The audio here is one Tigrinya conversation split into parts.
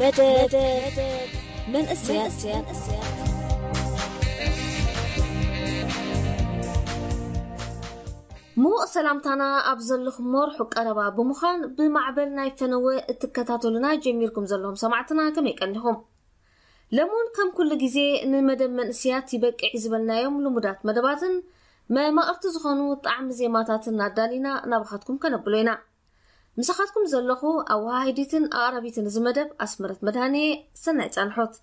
መደብ መንእሰያት። ምዉቕ ሰላምታና ኣብ ዘለኹም ርሑቕ ቀረባ ብምዃን ብማዕበል ናይ ፈነወ እትከታተሉና ጀሚርኩም ዘለኹም ሰማዕትና ከመይ ቀኒኹም? ለሙን ከም ኩሉ ግዜ ንመደብ መንእሰያት ይበቅዕ ዝበልናዮም ልሙዳት መደባትን መማቕርቲ ዝኾኑ ጣዕሚ ዜማታትን ኣዳሊና ናባኻትኩም ከነብሎ ኢና። ምሳኻትኩም ዘለኹ ኣወሃሂዲትን ኣቕራቢትን እዚ መደብ ኣስመረት መድሃኔ። ሰናይ ጻንሖት።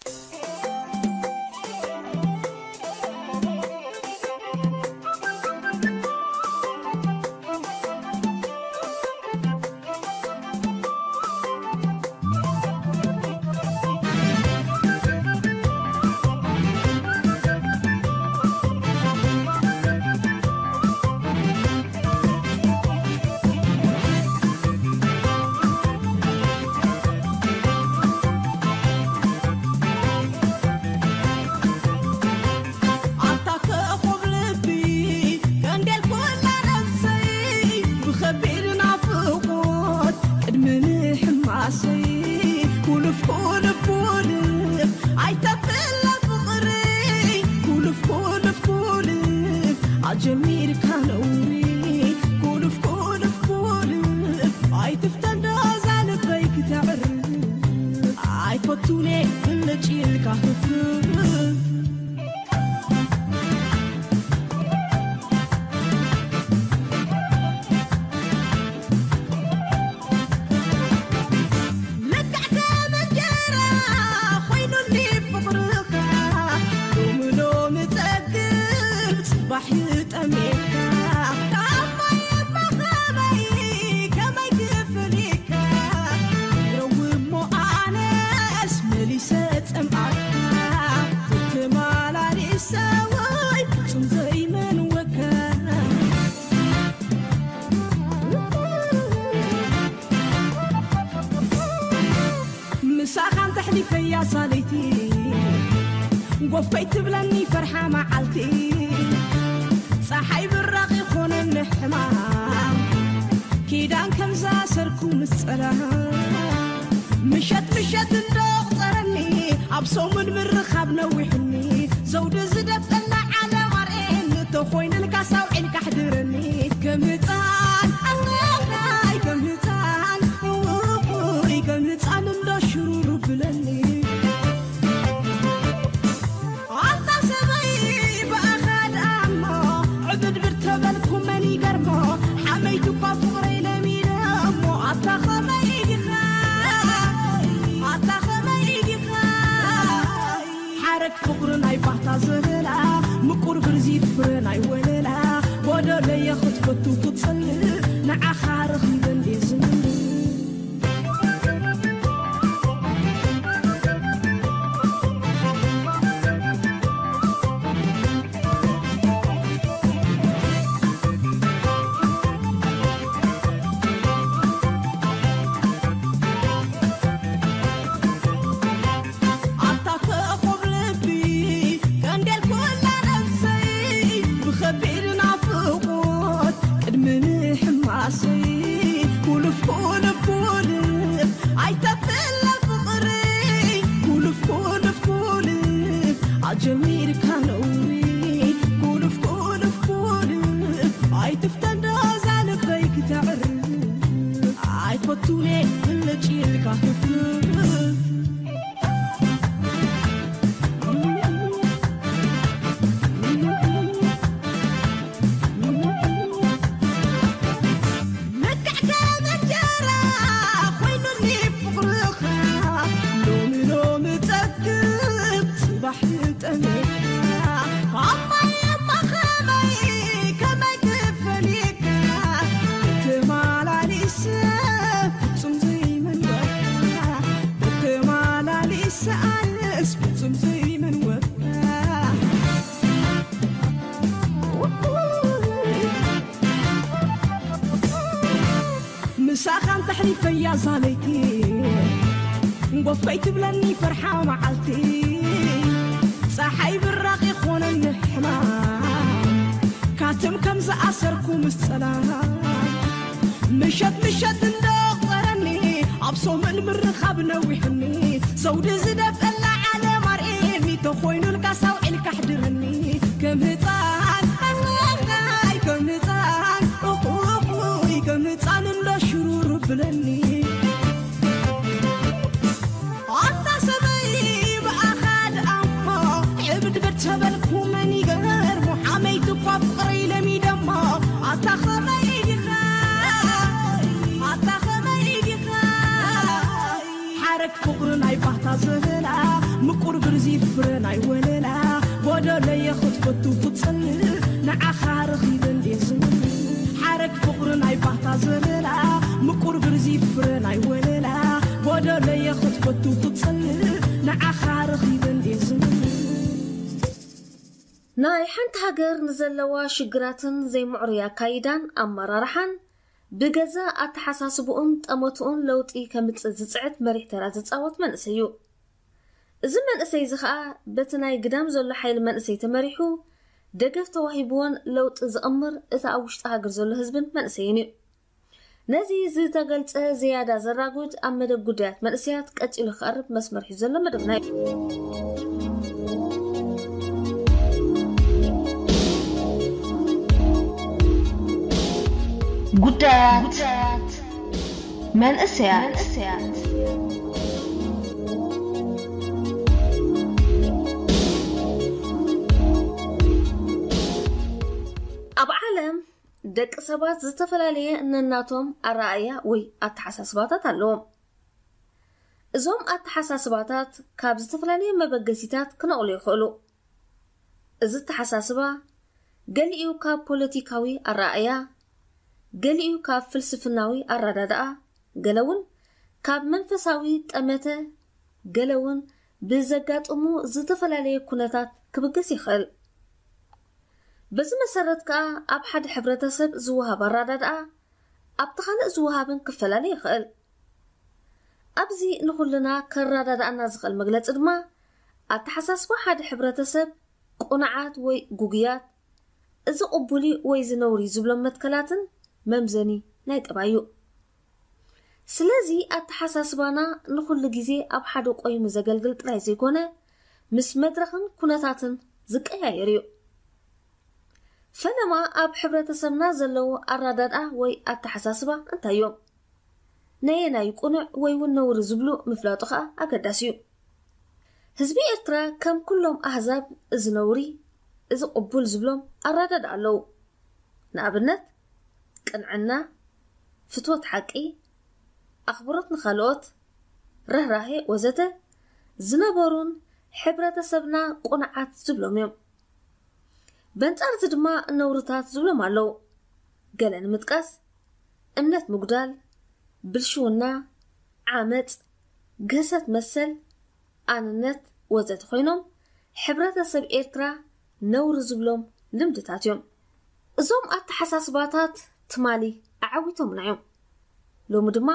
ኣታ ኮኾብ ልቢ፣ ቀንዴል ኩላ ነፍሰይ፣ ብኸቢድ ናፍቖት ቅድሚ ምሕማሰይ፣ ኩልፍ ኩልፍ ኩልፍ ኣይተብላ ፍቕረይ፣ ኩልፍ ኩልፍ ኩልፍ ኣጀሚርካ ነውሪ፣ ኩልፍ ኩልፍ ኩልፍ ኣይትፍተን ዶ እዛ ልበይ ክተዕርፍ፣ ኣይፈቱን እየ ብልጭ ኢልካ ህፍፍ። ልክዕ ከም እንጀራ ኮይኑኒ ፍቕርኻ፣ ሎሚ ሎሚ ጸግብ ጽባሕ ይጠሜካ። ካብ ማይ እማ ከመይ፣ ከመይ ክፍሊካ? ረዊ እሞ ኣነስ መሊሰ ጸምኣካ። ተመላሊሰ ወይ ፍጹም ዘይመንወካ። ምሳኻ እንተሕሊፈያ ሳለይቲ፣ ጎፈይ ትብለኒ ፈርሓ መዓልቲ። ጸሓይ ብራቕ ይኾነኒ ሕማም፣ ኪዳን ከም ዝኣሰርኩ ምስ ጸላም። ምሸት ምሸት እንዶ ቁጸረኒ፣ ኣብ ሰሙን ምርኻብ ነዊሕኒ። ዘውዲ ዝደፍጠላ ዓለም ኣርእየኒ፣ ተኾይኑልካ ሳውዒልካ ኣሕድረኒ። ከም ህፃን ኣዋይ፣ ከም ህፃን ውይ፣ ከም ህፃን እንዶ ሽሩሩ ብለኒ። ኣታ ሰበይ ብኣኻ ደኣ እሞ፣ ዕብድብድ ተበልኩ መን ይገርሞ፣ ሓመይቱ እኳ ፍቕረይ ለሚደ እሞ፣ ኣታ ኸመይ ዲኻ፣ ኣታ ኸመይ ዲኻ። ሓረግ ፍቕሪ ናይ ባህታ ዘለላ፣ ምቁር ብርዚት ፍረ ናይ ወለላ፣ ጎደለየ ክትፈቱ ክትጸልእ፣ ንዓኻ ረኺበ እንዴ ዝምልእ። ኣታ ኮኾብ ልቢ፣ ቀንዴል ኩላ ነፍሰይ፣ ብኸቢድ ናፍቖት ቅድሚ ምሕማሰይ፣ ኩልፍ ኩልፍ ኩልፍ ኣይተብላ ፍቕረይ፣ ኩልፍ ኩልፍ ኩልፍ ኣጀሚርካ ነውሪ፣ ኩልፍ ኩልፍ ኩልፍ ኣይትፍተን ዶ እዛ ልበይ ክተዕርፍ፣ ኣይፈቱን እየ ብልጭ ኢልካ ክፍፍ። ልክዕ ከም እንጀራ ኮይኑኒ ፍቕርኻ፣ ሎሚ ሎሚ ጸግብ ጽባሕ ጠሜኻ። ኣማይ እማ ከመይ፣ ከመይ ክፈሊካ፣ ተመላሊሰ ፍጹም ዘይመንወካ፣ ተመላሊሰ ኣነስ ፍጹም ዘይመንወካ። ምሳኻ እንተሕሊፈያ ዛለይቲ፣ ጎፈይ ትብለኒ ፈርሓ መዓልቲ። ጸሓይ ብራቕ ይኾነኒ ሕማም፣ ካትም ከም ዝኣሰርኩ ምስ ጸላም። ምሸት ምሸት እንዶ ቐረኒ፣ ኣብ ሶምን ምርኻብ ነዊሕኒ። ዘውዲ ዝደፍእላ ዓለም ኣርእየኒ፣ ተኾይኑልካ ሳውዒልካ ኣሕድረኒ። ከም ህፃን ኣይ ከም ህፃን ኡኹኹይ ከም ህፃን እንዶ ሽሩሩ ብለኒ። ኣታ ሰበይ ብኣኻ ደኣ እሞ ዕብድብድ ተበልኩ መን ይገርሙ ሓመይቲ እኳ ፍቕረይ ለሚደሞ ኣታ ኸመይ ዲኻ ኣታ ኸመይ ዲኻ ሓረግ ፍቕሪ ናይ ባህታ ዘለላ ምቁር ብርዚ ፍረ ናይ ወለላ ጎደለየ ክትፈቱ ክትጸልእ ንዓኻ ረኺበ እንዴ ዝብል ሓረግ ፍቕሪ ናይ ባህታ ዘለላ ምቁር ብርዚ ፍረ ናይ ወለላ ጎደለየ ክትፈቱ ክትጸልእ ንዓኻ ረኺበ እንዴ ዝብል ናይ ሓንቲ ሃገር ንዘለዋ ሽግራትን ዘይምዕሩይ ኣካይዳን ኣመራርሓን ብገዛ ኣተሓሳስብኡን ጠመትኡን ለውጢ ከምጽእ ዝጽዕት መሪሕ ተራ ዝጻወት መንእሰይ እዩ። እዚ መንእሰይ እዚ ኸኣ በቲ ናይ ግዳም ዘሎ ሓይሊ መንእሰይ ተመሪሑ ደገፍ ተዋሂብዎን ለውጢ ዝቕምር እቲ ኣብ ውሽጢ ሃገር ዘሎ ህዝብን መንእሰይን እዩ። ነዚ ዝተገልጸ ዝያዳ ዘራጉድ ኣብ መደብ ጉዳያት መንእሰያት ቀጺሉ ክቐርብ መስመር ሒዙ ዘሎ መደብና እዩ። ጉዳያት መንእሰያት። ኣብ ዓለም ደቂ ሰባት ዝተፈላለየ ነናቶም ኣረኣእያ ወይ ኣተሓሳስባታት ኣለዎም። እዞም ኣተሓሳስባታት ካብ ዝተፈላለየ መበገሲታት ክነቕሉ ይኽእሉ። እዚ ኣተሓሳስባ ገሊኡ ካብ ፖለቲካዊ ኣረኣእያ፣ ገሊኡ ካብ ፍልስፍናዊ ኣረዳድኣ፣ ገለ እውን ካብ መንፈሳዊ ጠመተ፣ ገለ እውን ብዘጋጥሙ ዝተፈላለየ ኩነታት ክብገስ ይኽእል። በዚ መሰረት ከኣ ኣብ ሓደ ሕብረተሰብ ዝወሃብ ኣረዳድኣ ኣብቲ ካልእ ዝወሃብን ክፈላለ ይኽእል። ኣብዚ ንኹልና ከረዳድኣና ዝኽእል መግለጺ ድማ ኣተሓሳስባ ሓደ ሕብረተሰብ ቁኑዓት ወይ ጉጉያት፣ እዚ ቅቡል እዩ ወይ እዚ ነውሪ እዩ ዝብሎም መትከላትን መምዘኒ ናይ ጠባይ እዩ። ስለዚ ኣተሓሳስባና ንኹሉ ግዜ ኣብ ሓደ ቆይሙ ዘገልግል ጥራይ ዘይኮነ ምስ መድረኽን ኩነታትን ዝቀያየር እዩ። ፈለማ ኣብ ሕብረተሰብና ዘለዉ ኣረዳድኣ ወይ ኣተሓሳስባ እንታይ እዮም? ነየናይ ቅኑዕ ወይ እውን ነውሪ ዝብሉ ምፍላጡ ኸኣ ኣገዳሲ እዩ። ህዝቢ ኤርትራ ከም ኩሎም ኣህዛብ እዚ ነውሪ፣ እዚ ቅቡል ዝብሎም ኣረዳድኣ ኣለዉ። ንኣብነት ቅንዕና፣ ፍትወት ሓቂ፣ ኣኽብሮት ንኻልኦት፣ ርህራሄ ወዘተ ዝነበሩን ሕብረተሰብና ቅኑዓት ዝብሎም እዮም። በንጻር እዚ ድማ ነውርታት ዝብሎም ኣለዉ። ገለ ንምጥቃስ እምነት ምጉዳል፣ ብልሽውና፣ ዓመጽ፣ ግህሰት መሰል፣ ኣንነት ወዘተ ኮይኖም ሕብረተሰብ ኤርትራ ነውሪ ዝብሎም ልምድታት እዮም። እዞም ኣተሓሳስባታት ትማሊ ኣዓዊቶምና እዮም። ሎሚ ድማ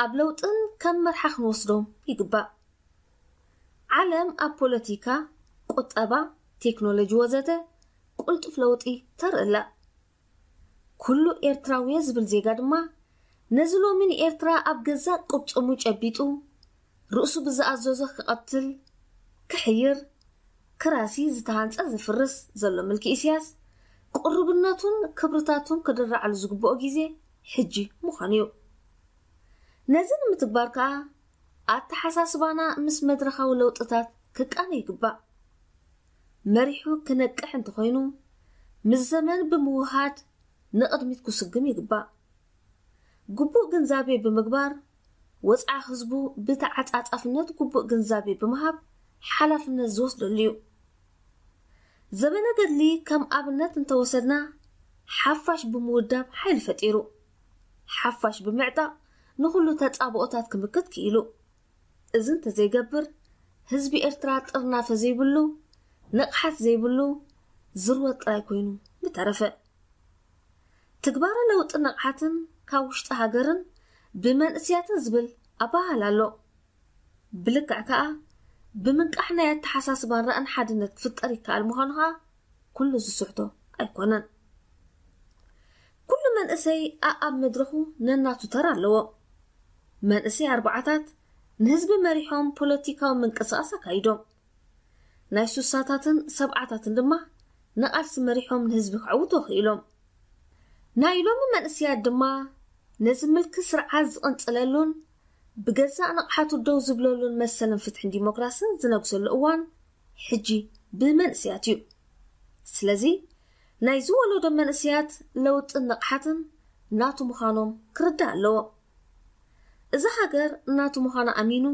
ኣብ ለውጥን ከም መርሓ ክንወስዶም ይግባእ። ዓለም ኣብ ፖለቲካ፣ ቁጠባ፣ ቴክኖሎጂ ወዘተ ቁልጡፍ ለውጢ ተርኢ ኣላ። ኩሉ ኤርትራዊ ዝብል ዜጋ ድማ ነዚ ሎሚ ንኤርትራ ኣብ ገዛእ ቅብጽሙ ጨቢጡ ርእሱ ብዝኣዘዞ ክቐትል፣ ክሕይር፣ ክራሲ ዝተሃንጸ ዘፍርስ ዘሎ ምልኪ ኢሳያስ ቅሩብነቱን ክብርታቱን ክድረዓሉ ዝግብኦ ግዜ ሕጂ ምዃኑ እዩ። ነዚ ንምትግባር ከኣ ኣተሓሳስባና ምስ መድረኻዊ ለውጥታት ክቃነ ይግባእ። መሪሑ ክነቅሕ እንተኾይኑ ምስ ዘመን ብምውሃድ ንቕድሚት ክስጉም ይግባእ። ግቡእ ግንዛቤ ብምግባር ወጽዓ ህዝቡ ብተዓጻጻፍነት ግቡእ ግንዛቤ ብምሃብ ሓላፍነት ዝወስደሉ እዩ። ዘበነ ገድሊ ከም ኣብነት እንተወሰድና ሓፋሽ ብምውዳብ ሓይሊ ፈጢሩ፣ ሓፋሽ ብምዕጣቕ ንኹሉ ተጻብኦታት ክምክት ክኢሉ። እዚ እንተዘይገብር ህዝቢ ኤርትራ ጥርናፈ ዘይብሉ፣ ንቕሓት ዘይብሉ ዝርወ ጥራይ ኮይኑ ምተረፈ። ትግባረ ለውጢ ንቕሓትን ካብ ውሽጢ ሃገርን ብመንእስያትን ዝብል ኣበሃህላ ኣሎ። ብልክዕ ከኣ ብምንቃሕ ናይ ኣተሓሳስባን ራእን ሓድነት ክፍጠር ይከኣል ምዃኑ ከኣ ኩሉ ዝስሕቶ ኣይኮነን። ኩሉ መንእሰይ ኣኣብ መድረኹ ነናቱ ተራ ኣለዎ። መንእሰይ ኣርባዓታት ንህዝቢ መሪሖም ፖለቲካዊ ምንቅስቃስ ኣካይዶም። ናይ ሱሳታትን ሰብዓታትን ድማ ንቃልሲ መሪሖም ንህዝቢ ከዕውቶ ክኢሎም። ናይ ሎሚ መንእስያት ድማ ነዚ ምልኪ ስርዓት ዝቕንጽለሉን ብገዛእ ንቕሓቱ ደው ዝብለሉን መሰልን ፍትሕን ዲሞክራስን ዝነግሰሉ እዋን ሕጂ ብመንእስያት እዩ። ስለዚ ናይዚ ወለዶ መንእስያት ለውጥን ንቕሓትን ናቱ ምዃኖም ክርዳእ ኣለዎ። እዛ ሃገር ናቱ ምዃና ኣሚኑ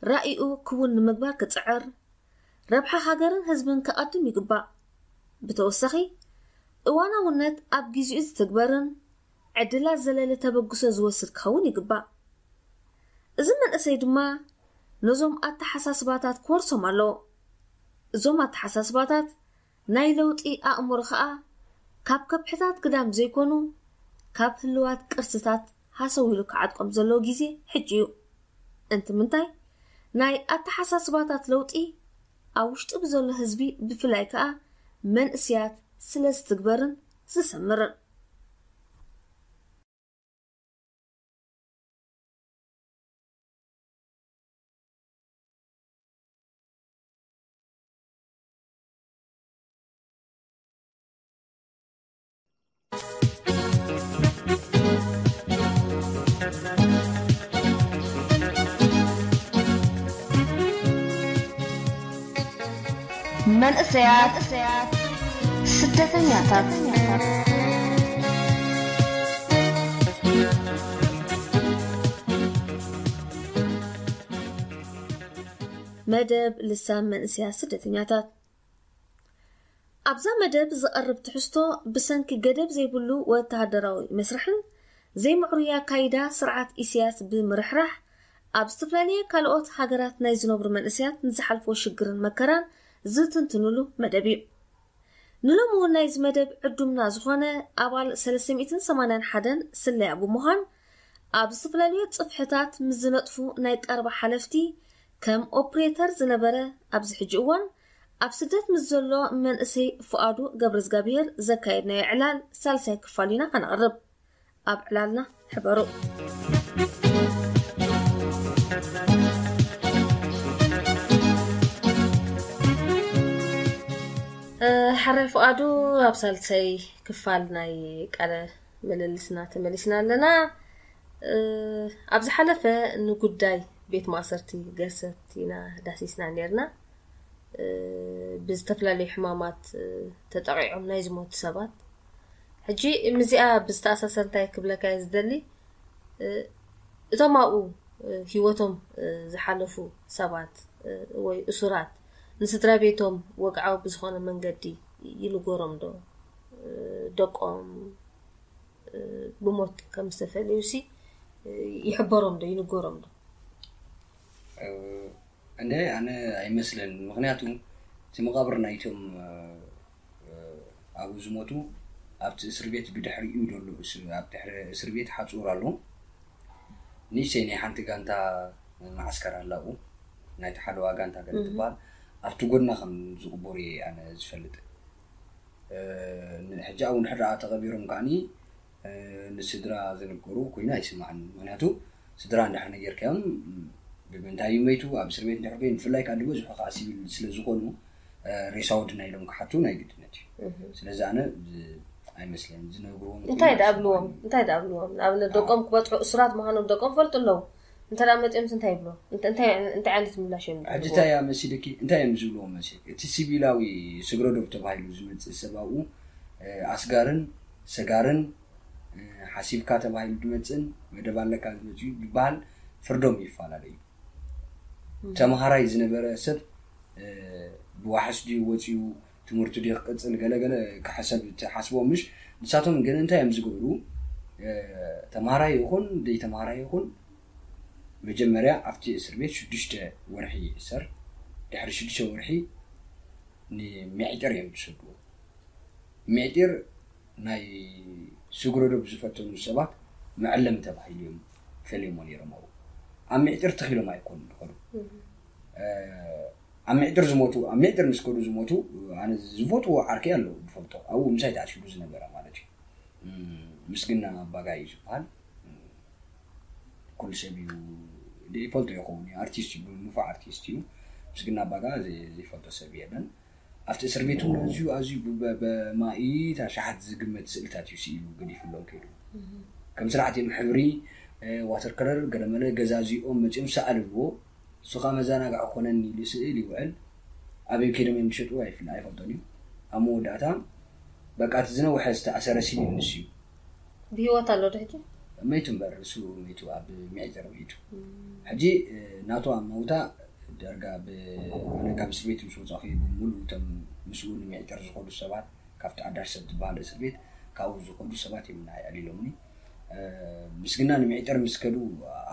ራእይኡ ክውን ንምግባር ክጽዕር፣ ረብሓ ሃገርን ህዝብን ከቐድም ይግባእ። ብተወሳኺ እዋናውነት ኣብ ግዚኡ ዝትግበርን ዕድላት ዘለለ ተበግሶ ዝወስድ ክኸውን ይግባእ። እዚ መንእሰይ ድማ ነዞም ኣተሓሳስባታት ክወርሶም ኣለዎ። እዞም ኣተሓሳስባታት ናይ ለውጢ ኣእምሮ ኸኣ ካብ ከብሕታት ግዳም ዘይኮኑ ካብ ህልዋት ቅርስታት ሃሰው ኢሉ ክዓጥቆም ዘለዎ ግዜ ሕጂ እዩ። እንትምንታይ ናይ ኣተሓሳስባታት ለውጢ ኣብ ውሽጢ ብዘሎ ህዝቢ ብፍላይ ከኣ መንእስያት ስለ ዝትግበርን ዝሰምርን። መንእሰያት ስደተኛታት። መደብ ልሳን መንእሰያት ስደተኛታት። ኣብዛ መደብ ዝቐርብ ትሕዝቶ ብሰንኪ ገደብ ዘይብሉ ወተሃደራዊ መስርሕን ዘይምዕሩይ ኣካይዳ ስርዓት ኢሳያስ ብምርሕራሕ ኣብ ዝተፈላለየ ካልኦት ሃገራት ናይ ዝነብሩ መንእሰያት ንዝሓልፍዎ ሽግርን መከራን ዝትንትኑሉ መደብ እዩ። ንሎሚ እውን ናይዚ መደብ ዕዱምና ዝኾነ ኣባል ሰለስተ ሚእትን ሰማንያን ሓደን ስለያ ብምዃን ኣብ ዝተፈላለዩ ጽፍሕታት ምስ ዝነጥፉ ናይ ቀረባ ሓለፍቲ ከም ኦፕሬተር ዝነበረ ኣብዚ ሕጂ እዋን ኣብ ስደት ምስ ዘሎ መንእሰይ ፍቓዱ ገብረዝጋብሄር ዘካየድናዮ ዕላል ሳልሳይ ክፋል ኢና ከነቕርብ። ኣብ ዕላልና ሕበሩ። እ፣ ሓራይ ፍቓዱ ኣብ ሳልሳይ ክፋል ናይ ቃለ ምልልስና ተመሊስና ኣለና። እ፣ ኣብ ዝሓለፈ ንጉዳይ ቤት ማእሰርቲ ገርሰት ኢና ዳሲስና ነርና። እ፣ ብዝተፈላለዩ ሕማማት፣ እ፣ ተጠቒዖም ናይ ዝሞቱ ሰባት። ሕጂ ምስዚኣ ብዝተኣሳሰር እንታይ ክብለካ እየ ዝደሊ፣ እ፣ እቶም ኣብኡ፣ እ፣ ህይወቶም፣ እ፣ ዝሓለፉ ሰባት፣ እ፣ ወይ እሱራት ንስድራ ቤቶም ወግዓዊ ብዝኾነ መንገዲ ይንገሮም ዶ? እ፣ ደቆም፣ እ፣ ብሞት ከም ዝተፈለዩሲ፣ እ፣ ይሕበሮም ዶ? ይንገሮም ዶ? እ፣ እንደ ኣነ ኣይመስለንን። ምኽንያቱ እቲ መቓብር ናይቶም፣ እ፣ እ፣ ኣብኡ ዝሞቱ ኣብቲ እስር ቤት ብድሕሪኡ ዘሎ እስ-፣ ኣብ ድሕሪ እስር ቤት ሓጹር ኣሎ። ንእሽተይ ናይ ሓንቲ ጋንታ መዓስከር ኣላ ኣብኡ፣ ናይቲ ሓለዋ ጋንታ ገለ እህ። ትበሃል። ኣብቲ ጎድና ከም ዝቕበሩ እየ ኣነ ዝፈልጥ። እ፣ ን-፣ ሕጂ ኣብኡ እንድሕር ደኣ ተቐቢሮም ከኣኒ፣ እ፣ ንስድራ ዝንገሩ ኮይኑ ኣይስማዕን። ምኽንያቱ ስድራ እንድሕር ነጊርካዮም፣ ም፣ ብምንታይ እዩ መይቱ፣ ኣብ እስር ቤት እንድሕር ኮይኑ፣ ብፍላይ ከኣ ዝበዝሑ ከኣ ሲቪል ስለ ዝኾኑ፣ እ፣ ሬሳ ወድና ኢሎም ክሓቱ ናይ ግድነት እዩ። እህ። ስለዚ ኣነ ዝ-፣ ኣይመስለንን። ዝነግርዎም እንታይ ኮይኑ ደኣ ኣብልዎም? ኣይስማዕን። እንታይ ደኣ ኣብልዎም? ንኣብነት ደቆም ክበጽሑ እሱራት ምዃኖም ደቆም ፈልጡ ኣለዉ። እንተ ደኣ መጺኦምስ እንታይ ይብሉ? እንተ-፣ እንታይ፣ እንታይ ዓይነት ምላሽ እዮም ሕጂ ዝህብዎም? እንታይ እያ መሲልኪ? እንታይ እዮም ዝብልዎም መሲልኪ? እቲ ሲቪላዊ ስግረዶብ ተባሂሉ ዝመጽእ ሰብ ኣብኡ፣ እ፣ ኣስጋርን ሰጋርን፣ እ፣ ሓሲብካ ተባሂሉ ዝመጽእን መደብ ኣለካ ዝመጽእ እዩ ዝበሃል ፍርዶም ይፈላለ እዩ። እም። ተምሃራይ ዝነበረ ሰብ፣ እ፣ ብዋሕስ ድዩ ወጺኡ፣ ትምህርቱ ድዩ ክቅጽል፣ ገለ ገለ ክሕሰብ ትሓስቦ ምሽ? ንሳቶም ግን እንታይ እዮም ዝገብሩ? እ፣ ተምሃራይ ይኹን ዘይተምሃራይ ይኹን መጀመርያ ኣብቲ እስር ቤት ሽዱሽተ ወርሒ ይእሰር። ድሕሪ ሽዱሽተ ወርሒ ንሚዕጢር እዮም ዝሰድዎ። ሚዕጢር ናይ ስግረዶብ ዝፈተኑ ሰባት መዐለሚ ተባሂሉ እዮም ፈልዮሞ ነይሮም። ኣብኡ ኣብ ሚዕጢር ተኺሎም ኣይኮኑን ዝኸዱ። እህ። እ፣ ኣብ ሚዕጢር ዝሞቱ፣ ኣብ ሚዕጢር ምስ ከዱ ዝሞቱ፣ ኣነ ዝፈትዎ ዓርከይ ኣሎ ዝፈልጦ፣ ኣብኡ ምሳይ ተኣሲሩ ዝነበረ ማለት እዩ። እም፣ ምስግና ኣባጋይ እዩ ዝበሃል። እም፣ ኩሉ ሰብ እዩ ይፈልጦ ይኸውን እዩ። ኣርቲስት እዩ፣ ንፉዕ ኣርቲስት እዩ። ምስግና ኣባጋ ዘይፈልጦ ሰብ የለን። ኣብቲ እስር ቤት እውን ኣዝዩ ኣዝዩ ብማኢት ኣሽሓት ዝግመት ስእልታት እዩ ስኢሉ ገዲፍሎም ከይዱ። ከም ስርዓት እዮም ሕብሪ፣ ዋተር ከለር፣ ገለመለ ገዛዚኦም መፂኦም ሰኣልዎ። እሱ ከዓ መዘናግዒ ኮነኒ ኢሉ ስእል ይውዕል። ኣበይ ከይዶም እዮም ዝሸጥዎ ኣይፍል ኣይፈልጦን እዩ። ኣብ መወዳእታ በቃ እቲ ዝነውሐ ዝተኣሰረ ሲቪል ንሱ እዩ። ብህይወት ኣሎ ዶ ሕጂ? መይቱ እምበር፣ እሱ መይቱ፣ ኣብ ሚዕጥር መይቱ። ሕጂ ናቱ ኣብ መውታ ዳርጋ ብኣነ ካብ እስር ቤት ምስ ወፃኹ እዩ ብሙሉ እቶም ምስኡ ንሚዕጥር ዝኸዱ ሰባት ካብቲ ኣዳሽ ሰብ ትበሃል እስር ቤት ካብኡ ዝኸዱ ሰባት እዮም ንዓይ ኣዕሊሎምኒ። ምስግና ንሚዕጥር ምስ ከዱ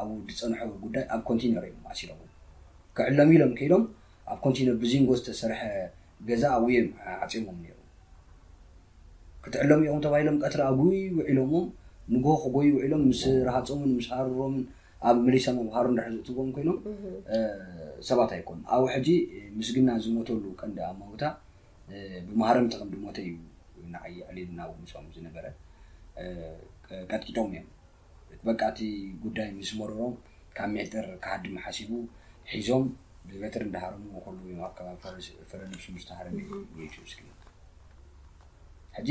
ኣብኡ ዝፀንሖ ጉዳይ ኣብ ኮንቴነር እዮም ኣሲሮም። ክዕለም ኢሎም ከይዶም ኣብ ኮንቴነር ብዚንጎ ዝተሰርሐ ገዛ ኣብኡ እዮም ዓፅዮሞም ነይሩ። ክትዕለሙ ኢኹም ተባሂሎም ቀትሪ ኣጉይ ውዒሎሞም ንግሆ ክጎዩ ውዒሎም ምስ ረሃፆምን ምስ ሃሩሮምን ኣብ መሊሶም ኣብ ሃሩ እንድሕር ዝእትዎም ኮይኖም ሰባት ኣይኮኑ። ኣብኡ ሕጂ ምስግና ዝሞተሉ ቀንዲ ኣማውታ ብማህረምቲ ከም ድሞተ እዩ ንዓይ ኣዕሊሉና ምስኦም ዝነበረ ቀጥቂጦም እዮም። በቃ እቲ ጉዳይ ምስ መረሮም ካብ ሚዕጥር ክሃድም ሓሲቡ ሒዞም ብበትሪ እንዳሃረሙ ከለዉ እዮም ኣብ ከባቢ ፍረነብሱ ዝተሃረመ እዩ ሞይቱ። ምስግና ሕጂ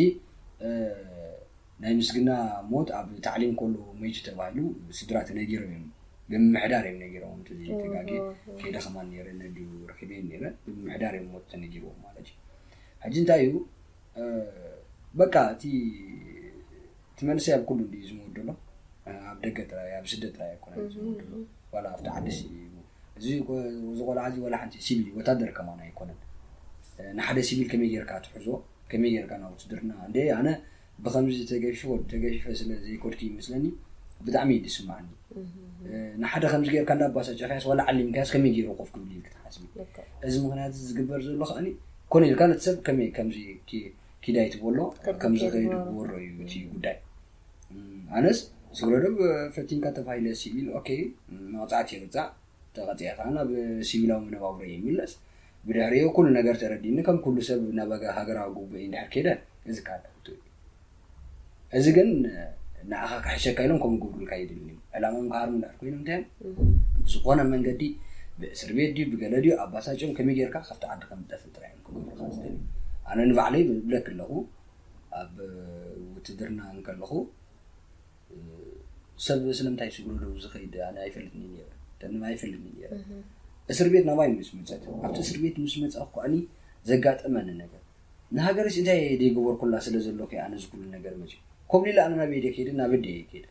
ናይ ምስግና ሞት ኣብ ታዕሊም ከሎ ሞይቱ ተባሂሉ ስድራ ተነጊሮም እዮም። ብምምሕዳር እዮም ነጊሮም። እንተዘይተጋግየ ከይደ ከማን ነይረ ነድዩ ረኪበ ነይረ ብምምሕዳር እዮም ሞት ተነጊርዎም ማለት እዩ። ሕጂ እንታይ እዩ በቃ እቲ እቲ መንእሰይ ኣብ ኩሉ እንዲ ዝመወደሎ ኣብ ደገ ጥራይ ኣብ ስደት ጥራይ ኣይኮነን ዝመወደሎ ዋላ ኣብቲ ዓዲ እዚ እዚ ቆልዓ እዚ ዋላ ሓንቲ ሲቪል ወታደር ከማን ኣይኮነን። ንሓደ ሲቪል ከመይ ጌርካ ትሕዞ ከመይ ጌርካ ናብ ውትድርና እንደ ኣነ ብከምዚ ተገፊ ወዲ ተገፊፈ ስለ ዘይኮድኪ ይመስለኒ ብጣዕሚ እዩ ዝስማዕኒ። ንሓደ ከምዚ ጌርካ እንዳባሳጨካያስ ዋላ ዓሊምካያስ ከመይ ገይሩ ኮፍ ክብል ኢልክ ትሓስቢ። እዚ ምክንያት እዚ ዝግበር ዘሎ ከኣኒ ኮነ ኢልካ ነቲ ሰብ ከመይ ከምዚ ኪዳይ ትበሎ ከምዚ ከይዱ ክወሮ እዩ እቲ ጉዳይ። ኣነስ ስግረዶብ ፈቲንካ ተባሂለ ሲቪል ኦኬ መቕፃዕቲ ይቕፃዕ ተቐፂዐ ከዓ ናብ ሲቪላዊ መነባብሮ ይምለስ። ብድሕሪኡ ኩሉ ነገር ተረዲኒ ከም ኩሉ ሰብ ናብ ሃገራዊ ግቡእ እንድሕር ከይደ እዚ ከዓ ሕቶ እዩ። እዚ ግን ንዓኻ ክሕሸካ ኢሎም ከምኡ ክገብሩልካ ይደልዩ እዮም። ዕላማኦም ክሃርሙ እንድሕር ኮይኖም እንታይ እዮም ብዝኾነ መንገዲ ብእስር ቤት ድዩ ብገለ ድዩ ኣባሳጭኦም ከመይ ጌርካ ካብቲ ዓዲ ከም ትጠፍእ ጥራይ እዮም ክገብሩካ ዝደልዩ። ኣነ ንባዕለይ ብለክ ኣለኹ ኣብ ውትድርና እንከለኹ ሰብ ስለምንታይ ስግሮ ደው ዝኸይድ ኣነ ኣይፈልጥኒ ነይረ ተንም ኣይፈልጥኒ ነይረ። እስር ቤት ናባይ ምስ መፀት ኣብቲ እስር ቤት ምስ መፃ ከዓኒ ዘጋጠመኒ ነገር ንሃገርስ እንታይ ደይገበርኩላ ስለ ዘሎ ከ ኣነ ዝኩሉ ነገር መፂ ኮብሊለ ኣነ ናበይ ደ ከይደ ናብ ደየ ከይደ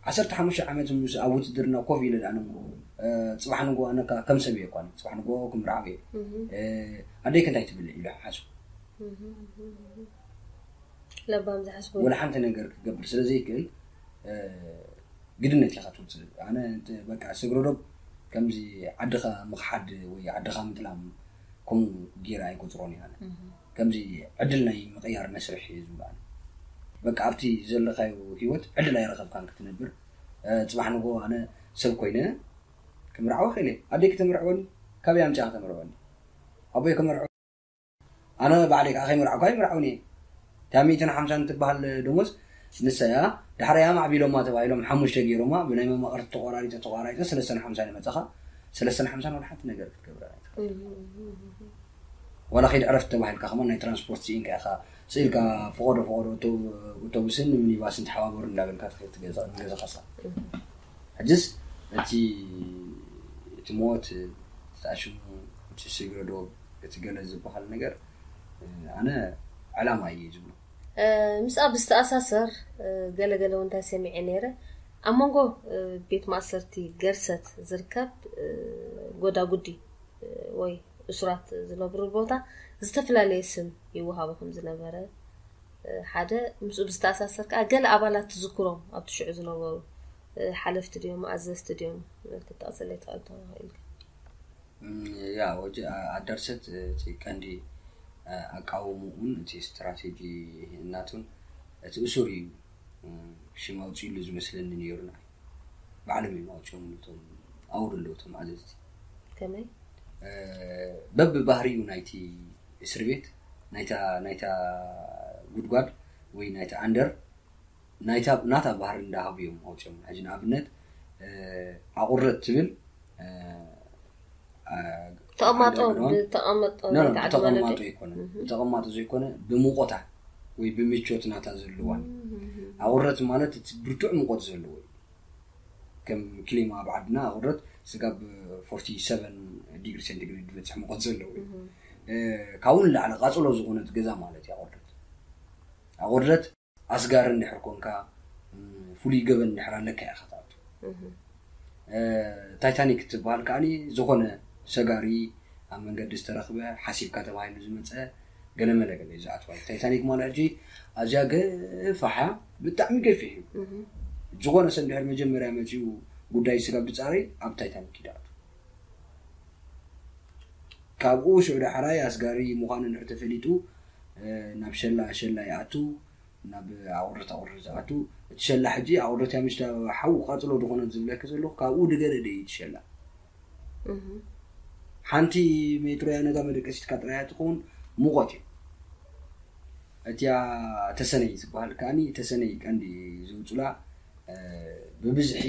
ዓሰርተ ሓሙሽተ ዓመት ምስ ኣብ ውትድርና ኮፍ ኢለ ኣነ ጽባሕ ንጎ ኣነ ከም ሰብ እየ ኳነ ጽባሕ ንጎ ክምርዓው እየ ኣደይ ክንታይ ትብል ኢሉ ሓሱ ለባም ዝሓስቦ ወላ ሓንቲ ነገር ክገብር ስለ ዘይክእል ግድነት ኢኻ ትውፅእ። ኣነ በቃ ስግረዶብ ከምዚ ዓድኻ ምኽሓድ ወይ ዓድኻ ምጥላም ከምኡ ገይረ ኣይቆፅሮን እየ። ኣነ ከምዚ ዕድል ናይ ምቕያር መስርሕ እየ ዝብሎ። ኣነ በቃ ኣብቲ ዘለኻዮ ህይወት ዕድል ኣይረኸብካን ክትነብር። ፅባሕ ንጎ ኣነ ሰብ ኮይነ ክምርዓወ ክእል እየ። ኣደይ ክተምርዕወኒ ካበይ ኣምፂኣ ክተምርዕወኒ ኣቦይ ክመርዐ ኣነ ባዕለይ ከዓ ከይመርዓኩ ኣይመርዓውን እየ። እታ ሚእትን ሓምሳን ትበሃል ደሞዝ ንሳ እያ። ዳሕራይ እያ ማዕቢሎማ ተባሂሎም ሓሙሽተ ገይሮማ ብናይ መማቕርቲ ተቆራሪጠ ተቆራሪጠ ሰለስተን ሓምሳን ይመፀኻ። ሰለስተን ሓምሳን ወላ ሓንቲ ነገር ክትገብረ ኣይትኽእል። ዋላ ከይድ ዕረፍቲ ተባሂልካ ከማን ናይ ትራንስፖርት ስኢንካ ኢኻ ስኢልካ ፈቐዶ ፈቐዶ ኣውቶቡስን ሚኒባስን ተሓባበሩ እንዳበልካ ትኸይድ ትገዛ ንገዛኻ ስኻ። ሕጅስ እቲ እቲ ሞት እቲ ኣሽሙ እቲ ስግረዶ እቲ ገለ ዝበሃል ነገር ኣነ ዕላማ እየ ዝብሎ። ምስኣ ብዝተኣሳሰር ገለገለ እውን እንታይ ሰሚዐ ነይረ ኣብ መንጎ ቤት ማእሰርቲ ገርሰት ዝርከብ ጎዳጉዲ ወይ እሱራት ዝነብሩ ቦታ ዝተፈላለየ ስም ይወሃቦ ከም ዝነበረ ሓደ ምስኡ ብዝተኣሳሰር ከዓ ገለ ኣባላት ትዝክሮም ኣብቲ ሽዑ ዝነበሩ ሓለፍቲ ድዮም ኣዘዝቲ ድዮም ክትጠቕሰለይ ትኽእል ተባሂልካ ያ ወጂ ኣዳርሰት እቲ ቀንዲ ኣቃውምኡን እቲ ስትራቴጂ እናቱን እቲ እሱር እዩ ሽም ኣውፅእሉ ዝመስለኒ ነይሩ ንዓይ ባዕሎም እዮም ኣውፅኦም እቶም ኣውሩ ኣለዉ እቶም ኣዘዝቲ ከመይ በብባህሪኡ ናይቲ እስር ቤት ናይታ ናይታ ጉድጓድ ወይ ናይቲ ኣንደር ናይታ ናታ ባህሪ እንዳሃቡ እዮም ኣውፅኦም ሕጂ ንኣብነት ኣቑረት ትብል ተቐማጦ ብተቐመጦ ተቐማጦ ይኮነ ብተቐማጦ ዘይኮነ ብሙቆታ ወይ ብምቾት ናታ ዘለዋን ኣቑረት ማለት እቲ ብርቱዕ ሙቆት ዘለዎ እዩ። ከም ክሊማ ኣብ ዓድና ኣቑረት ስጋብ ፎርቲ ሰቨን ዲግሪ ሴንቲግሬድ ዝበፅሕ ሙቆት ዘለዎ እዩ። ካብኡ ንላዕሊ ቃፅሎ ዝኾነት ገዛ ማለት እዩ ኣቑረት። ኣቑረት ኣስጋሪ እንድሕር ኮንካ ፍሉይ ገበን እንድሕር ኣለካ ኢኻ ትኣቱ። ታይታኒክ እትበሃል ከዓኒ ዝኾነ ሰጋሪ ኣብ መንገዲ ዝተረኽበ ሓሲብካ ተባሂሉ ዝመፀ ገለመለ ገለ እዩ ዝኣትዋ። ታይታኒክ ማለት ሕጂ ኣዝያ ገፋሓ ብጣዕሚ ገፊሕ እዩ። ዝኾነ ሰብ እንድሕር መጀመርያ መፂኡ ጉዳይ ስጋብ ድፃረይ ኣብ ታይታኒክ ይድኣቱ። ካብኡ ሽዑ ዳሕራይ ኣስጋሪ ምዃኑ እንድሕር ተፈሊጡ ናብ ሸላ ሸላ ይኣቱ። ናብ ኣቑርት ኣቑርት ዝኣቱ እቲ ሸላ ሕጂ ኣቑርት እያ ምሽ ሓዊ ቃፅሎ ዝኾነት ዝብለኪ ዘለኹ ካብኡ ድገደደ እዩ እቲ ሸላ። ሓንቲ ሜትሮ እያ ነዛ መደቀሲትካ ጥራያ ትኸውን። ሙቐት እዩ። እቲያ ተሰነይ ዝበሃል ከዓኒ ተሰነይ ቀንዲ ዝውፅላ ብብዝሒ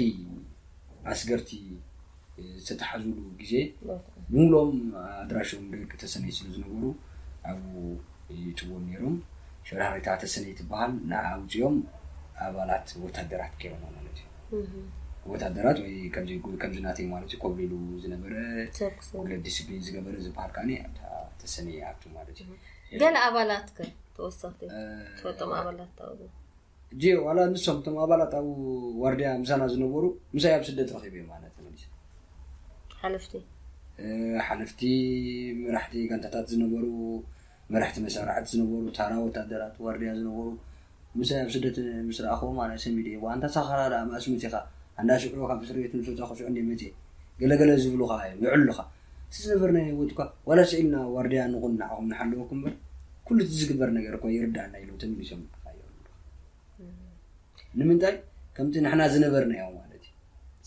ኣስገርቲ ዝተተሓዙሉ ግዜ ብምሎም ኣድራሾም ደቂ ተሰነይ ስለ ዝነበሩ ኣብኡ ይእትዎም ነይሮም። ሸራሪታ ተሰነይ ትበሃል ንዓ ኣውፅኦም ኣባላት ወታደራት ገይሮማ ማለት እዩ። ወታደራት ወይ ከምዚ ናተይ ማለት እዩ ኮብሊሉ ዝነበረ ሰብ ክሰብ ጉድለት ዲስፕሊን ዝገበረ ዝበሃል ከዓኒ ኣብታ ተሰነይ ይኣቱ ማለት እዩ። ገለ ኣባላት ከ ተወሰኽቲ ትፈልጦም ኣባላት ታወ እጂ ዋላ ንሶም እቶም ኣባላት ኣብ ዋርድያ ምሳና ዝነበሩ ምሳይ ኣብ ስደት ረኺበ ማለት ተመሊሰ ሓለፍቲ ሓለፍቲ መራሕቲ ጋንታታት ዝነበሩ መራሕቲ መሳርዕቲ ዝነበሩ ታራ ወታደራት ዋርድያ ዝነበሩ ምሳይ ኣብ ስደት ምስ ረኣኽዎም ኣነ ሰሚደ እየ ኣንታ ሳኻራ ደኣ ማእስ መፂኻ ኣንዳ ሽዑ ካብ እስር ቤት ምስ ወፃኹ ሽዑ እንደ መፅእ ገለገለ ዝብሉኻ እዮም ይዕሉኻ እቲ ዝነበርና ህይወት እኳ ዋላ ስኢልና ዋርድያ ንኹን ንዓኹም ንሓለወኩም እምበር ኩሉ እቲ ዝግበር ነገር እኳ ይርዳእና ኢሎም ተመሊሶም እዮም ንምንታይ ከምቲ ንሕና ዝነበርናዮ ማለት እዩ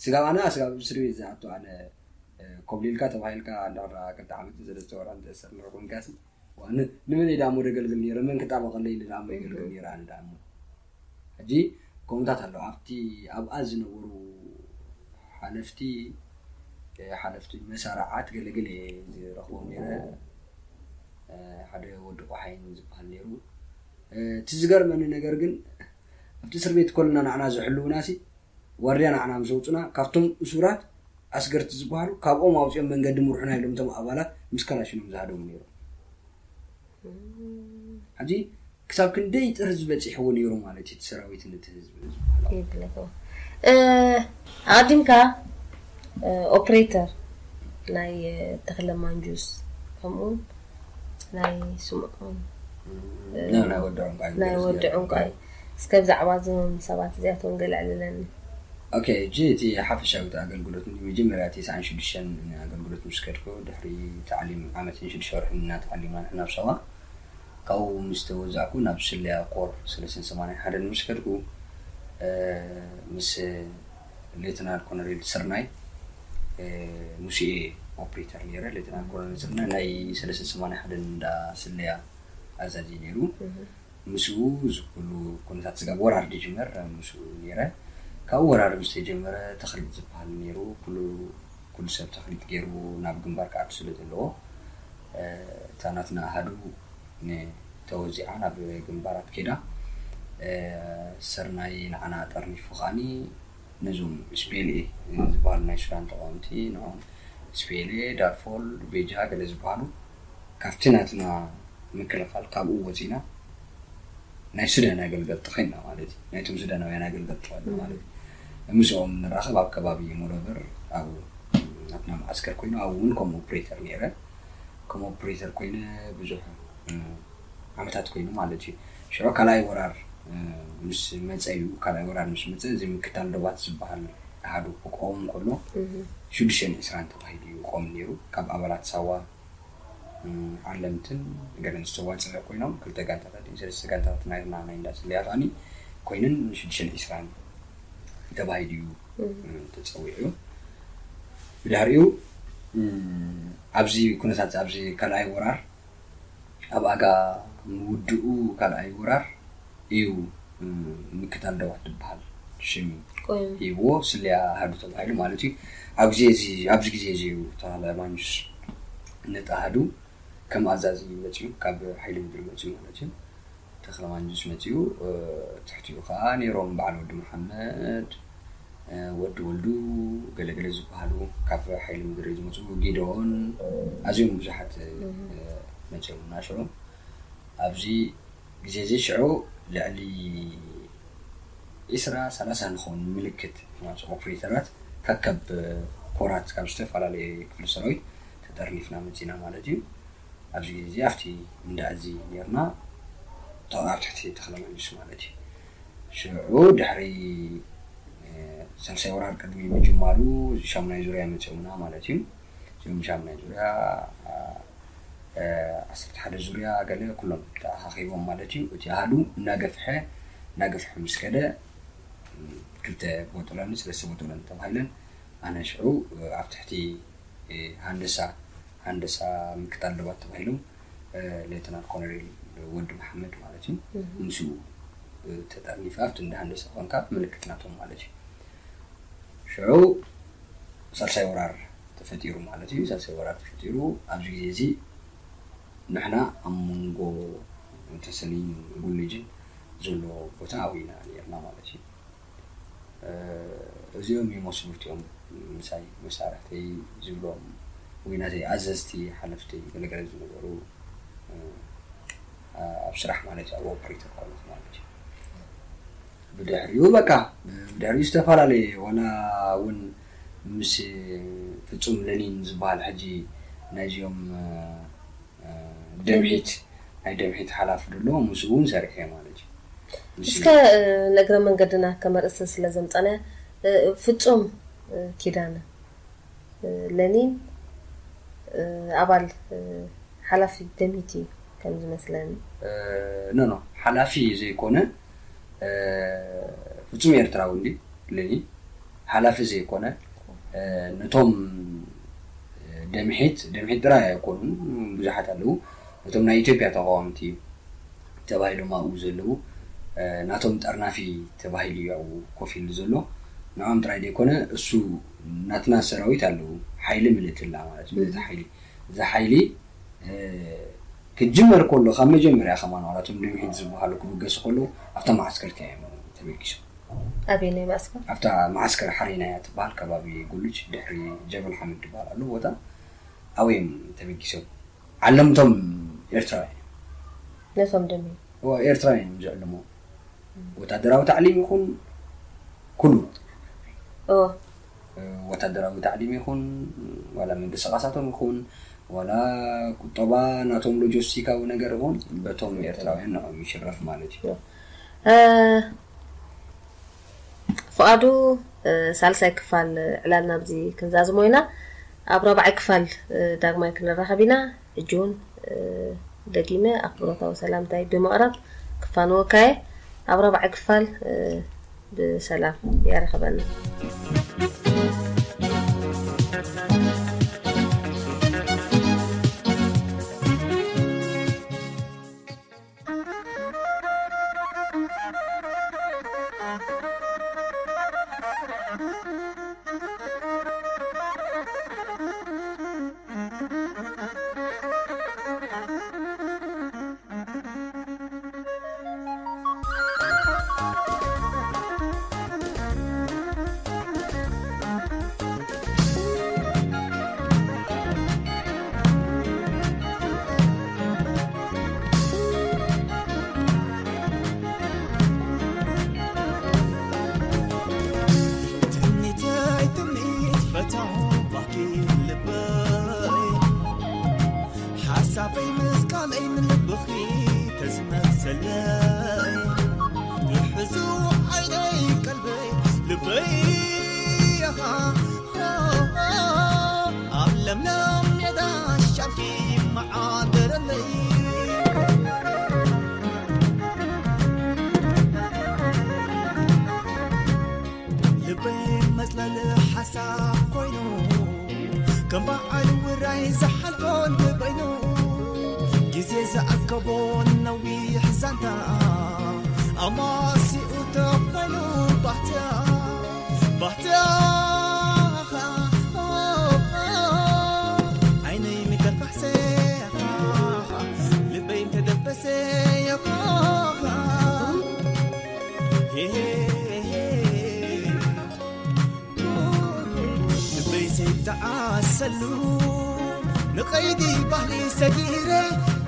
ስጋብ ኣነ ስጋብ እስር ቤት ዝኣቱ ኣነ ኮብሊልካ ተባሂልካ እንዳ ክልተ ዓመት ሰለስተ ወራ እንተእሰር ንረኹንካሲ ንመን እየ ደኣ ሞ ደገልግል ነይረ መን ክጣበቐለይ ኢለ ደኣ ሞ የገልግል ነይረ ኣነ ደኣ ሞ ሕጂ ከምታት ኣሎ ኣብቲ ኣብኣ ዝነበሩ ሓለፍቲ ሓለፍቲ መሳርዓት ገለገለ እየ ዝረኽቦም ነይረ ሓደ ወዲ ቆሓይን ዝበሃል ነይሩ እቲ ዝገርመኒ ነገር ግን ኣብቲ እስር ቤት ኮልና ንዓና ዝሕልውና ሲ ዋርድያ ንዓና ምስ ኣውፁና ካብቶም እሱራት ኣስገርቲ ዝበሃሉ ካብኦም ኣውፅኦም መንገዲ ምርሑና ኢሎም እቶም ኣባላት ምስ ከላሽኖም ዝሃደሙ ነይሮም ሕጂ ክሳብ ክንደይ ጥርዚ በፂሕዎ ነይሩ ማለት እዩ እቲ ሰራዊት ነቲ ህዝቢ ዝበሃል ይብለዎ ኣዲምካ ኦፕሬተር ናይ ተኽለ ማንጁስ ከምኡውን ናይ ስምዖን ናይ ወዲ ዕንቋይ ናይ ወዲ ዕንቋይ እስከ ብዛዕባ እዞም ሰባት እዚኣቶም ገለ ዕልለኒ ኦኬ እጂ እቲ ሓፈሻዊ ኣገልግሎት መጀመርያ እቲ ሰዓን ሽዱሽተን ኣገልግሎት ምስ ከድኩ ድሕሪ ታዕሊም ዓመትን ሽዱሽተ ወርሕን እና ተዓሊምና ንሕና ኣብ ሳዋ ካብኡ ምስ ተወዛእኩ ናብ ስለያ ኮር ሰለስትን ሰማንያን ሓደን ምስ ከድኩ ምስ ሌተናል ኮሎኔል ስርናይ ሙሴ ኦፕሬተር ነይረ። ሌተናል ኮሎኔል ስርናይ ናይ ሰለስትን ሰማንያን ሓደን እንዳ ስለያ ኣዛዚ ነይሩ። ምስኡ እዚ ኩሉ ኩነታት ስጋብ ወራር ዝጅመር ምስኡ ነይረ። ካብኡ ወራር ምስ ተጀመረ ተኽሊጥ ዝበሃል ነይሩ። ኩሉ ኩሉ ሰብ ተኽሊጥ ገይሩ ናብ ግንባር ክኣቱ ስለ ዘለዎ እታ ናትና ኣሃዱ ተወዚዓ ናብ ግንባራት ከይዳ። ስርናይ ንዓና ጠርኒፉ ከዓኒ ነዞም ስፔልኤ ዝበሃሉ ናይ ሱዳን ተቃወምቲ ንኦም ስፔልኤ፣ ዳርፎል፣ ቤጃ ገለ ዝበሃሉ ካብቲ ናትና ምክልኻል ካብኡ ወፂና ናይ ሱዳን ኣገልገልቲ ኮይንና ማለት እዩ። ናይቶም ሱዳናውያን ኣገልገልቲ ኮይንና ማለት እዩ። ምስኦም ንራኸብ ኣብ ከባቢ ሞረበር ኣብ ናትና መዓስከር ኮይኑ ኣብኡ እውን ከም ኦፕሬተር ነይረ። ከም ኦፕሬተር ኮይነ ብዙሕ ዓመታት ኮይኑ ማለት እዩ። ሽዑ ካልኣይ ወራር ምስ መፀ እዩ። ካልኣይ ወራር ምስ መፀ እዚ ምክታል ዶባት ዝበሃል ኣሃዱ ክቆም ከሎ ሽዱሽተን ዕስራን ተባሂሉ እዩ ቆም ነይሩ። ካብ ኣባላት ሳዋ ዓለምትን ገለን ዝተዋፀ ኮይኖም ክልተ ጋንታታት ሰለስተ ጋንታታት ናይና ናይ እንዳ ስልያ ከዓኒ ኮይነን ሽዱሽተን ዕስራን ተባሂሉ እዩ ተፀዊዑ። ብድሕሪኡ ኣብዚ ኩነታት ኣብዚ ካልኣይ ወራር ኣብ ኣጋ ምውድኡ ካልኣይ ወራር እዩ ምክታል ደባት ዝበሃል ሽም ቆይም። ሂብዎ፣ ስለያ ኣሃዱ ተባሂሉ ማለት እዩ። ኣብ ግዜ እዚ ኣብዚ ግዜ እዚ እዩ ተኽለ ማንጁስ ነቲ ኣሃዱ ከም ኣዛዚ መፅዩ፣ ካብ ሓይሊ ምድሪ መፅዩ ማለት እዩ። ተኽለ ማንጁስ መፅዩ። ትሕቲኡ ከዓ ነይሮም በዓል ወዲ መሓመድ፣ ወዲ ወልዱ፣ ገለገለ ዝበሃሉ ካብ ሓይሊ ምድሪ ዝመፁ፣ ጊዶን፣ ኣዝዮም ብዙሓት መፅዮምና ሽዑ። ኣብዚ ግዜ እዚ ሽዑ ልዕሊ ዒስራ ሰላሳ ንኸውን ምልክት ማንሶ ኦፕሬተራት ከከብ ኮራት ካብ ዝተፈላለየ ክፍሊ ሰራዊት ተጠርኒፍና መፂና ማለት እዩ። ኣብዚ ግዜ እዚ ኣብቲ እንዳ እዚ ነርና፣ ተ- ኣብ ትሕቲ ተኽለ ማንጁስ ማለት እዩ። ሽዑ ድሕሪ ሳልሳይ ወራር ቅድሚ ምጅማሩ ሻሙናይ ዙርያ መፅኦምና ማለት እዩ። እዚኦም ሻሙናይ ዙርያ፣ ዓሰርተ ሓደ ዙርያ ገለ ኩሎም ተኣኻኺቦም ማለት እዩ። እቲ ኣሃዱ እናገፍሐ እናገፍሐ ምስ ከደ፣ ክልተ ቦጦሎኒ ሰለስተ ቦጦሎኒ ተባሂለን፣ ኣነ ሽዑ ኣብ ትሕቲ ሃንደሳ ሃንደሳ ምክታል ደባት ተባሂሎም፣ ሌተናል ኮሎኔል ወዲ መሓመድ ማለት እዩ። ምስኡ ተጠርኒፈ ኣብቲ እንዳ ሃንደሳ ኮንካ ምልክት ናቶም ማለት እዩ። ሽዑ ሳልሳይ ወራር ተፈጢሩ ማለት እዩ። ሳልሳይ ወራር ተፈጢሩ ኣብዚ ግዜ እዚ ንሕና ኣብ መንጎ ተሰነይን ጉልጅን ዘሎ ቦታ ኣብኡ ኢና ነርና ማለት እዩ። እዚኦም ይመስሉ እቲኦም ምሳይ መሳርሕተይ ዝብሎም ወይ ናተይ ኣዘዝቲ ሓለፍተይ ገለገለ ዝነበሩ ኣብ ስራሕ ማለት ኣብ ኦፕሬተር ኮነት ማለት እዩ። ብድሕሪኡ በቃ ብድሕሪኡ ዝተፈላለየ ዋላ እውን ምስ ፍፁም ለኒን ዝበሃል ሕጂ ናይዚኦም ደምሒት ናይ ደምሒት ሓላፊ ደሎ ምስኡ እውን ሰሪሐ ማለት እዩ። እስከ ንእግረ መንገድና ከመርእስ ስለ ዘምፀነ ፍፁም ኪዳነ ለኒን ኣባል ሓላፊ ደምሂት እዩ ከም ዝመስለኒ። ኖ ኖ ሓላፊ ዘይኮነ ፍፁም ኤርትራዊ እንዲ ለኒን ሓላፊ ዘይኮነ ነቶም ደምሒት ደምሒት ጥራይ ኣይኮኑን ብዙሓት ኣለዉ። ነቶም ናይ ኢትዮጵያ ተቃወምቲ ተባሂሎም ኣብኡ ዘለዉ ናቶም ጠርናፊ ተባሂሉ እዩ ኣብኡ ኮፍ ኢሉ ዘሎ። ንዖም ጥራይ ዘይኮነ እሱ ናትና ሰራዊት ኣለዉ ሓይሊ ምልእትላ ማለት ምልእቲ ሓይሊ እዚ ሓይሊ ክጅመር ከሎ ካብ መጀመርያ ከማን ዋላቶም ድምሒት ዝበሃሉ ክብገሱ ከለዉ ኣብታ መዓስከር እዮም ተበጊሶም። ኣበየናይ መዓስከር? ኣብታ መዓስከር ሓሪናያ ትበሃል ከባቢ ጉልጅ ድሕሪ ጀበል ሓመድ ዝበሃል ኣሎ ቦታ ኣብኡ እዮም ተበጊሶም። ዓለምቶም ኤርትራውያን እዮም። ነቶም ደምሂ እዎ፣ ኤርትራውያን እዮም ዝዕልሞ። ወታደራዊ ታዕሊም ይኹን ኩሉ እዎ። ወታደራዊ ታዕሊም ይኹን ዋላ ምንቅስቃሳቶም ይኹን ዋላ ቁጠባ ናቶም ሎጂስቲካዊ ነገር ይኹን በቶም ኤርትራውያን ንዕኦም ይሽረፍ ማለት እዩ። ፍቓዱ ሳልሳይ ክፋል ዕላልና ኣብዚ ክንዛዝሞ ኢና። ኣብ ራብዓይ ክፋል ዳግማይ ክንራኸብ ኢና። ሕጂ እውን ደጊመ ኣክብሮታዊ ሰላምታይ ብምቕራብ ክፋንወካ እየ። ኣብ ራብዓይ ክፋል ብሰላም ያርኸበና። ሓሳበይ ምስ ቃለይ ንልብኺ ተዝመሰለይ ይሕዙ ዓይነይ ቀልበይ ልበይ ኣብ ለምለም ሜዳ ሻልኪ መዓደረለይ ልበይ መጽለሊ ሓሳብ ኮይኑ ከም በዓል ውራይ ዝሓልፎ እንተበይኑ ግዜ ዝኣከቦ ነዊሕ ዛንታ ኣማሲኡ ተኾይኑ ባህታ ዓይነይ ምተፋሕሰ፣ ልበይ ምተደበሰ፣ ልበይ ዘይተዓሰሉ፣ ንቐይዲ ባህሊ ሰጊረ፣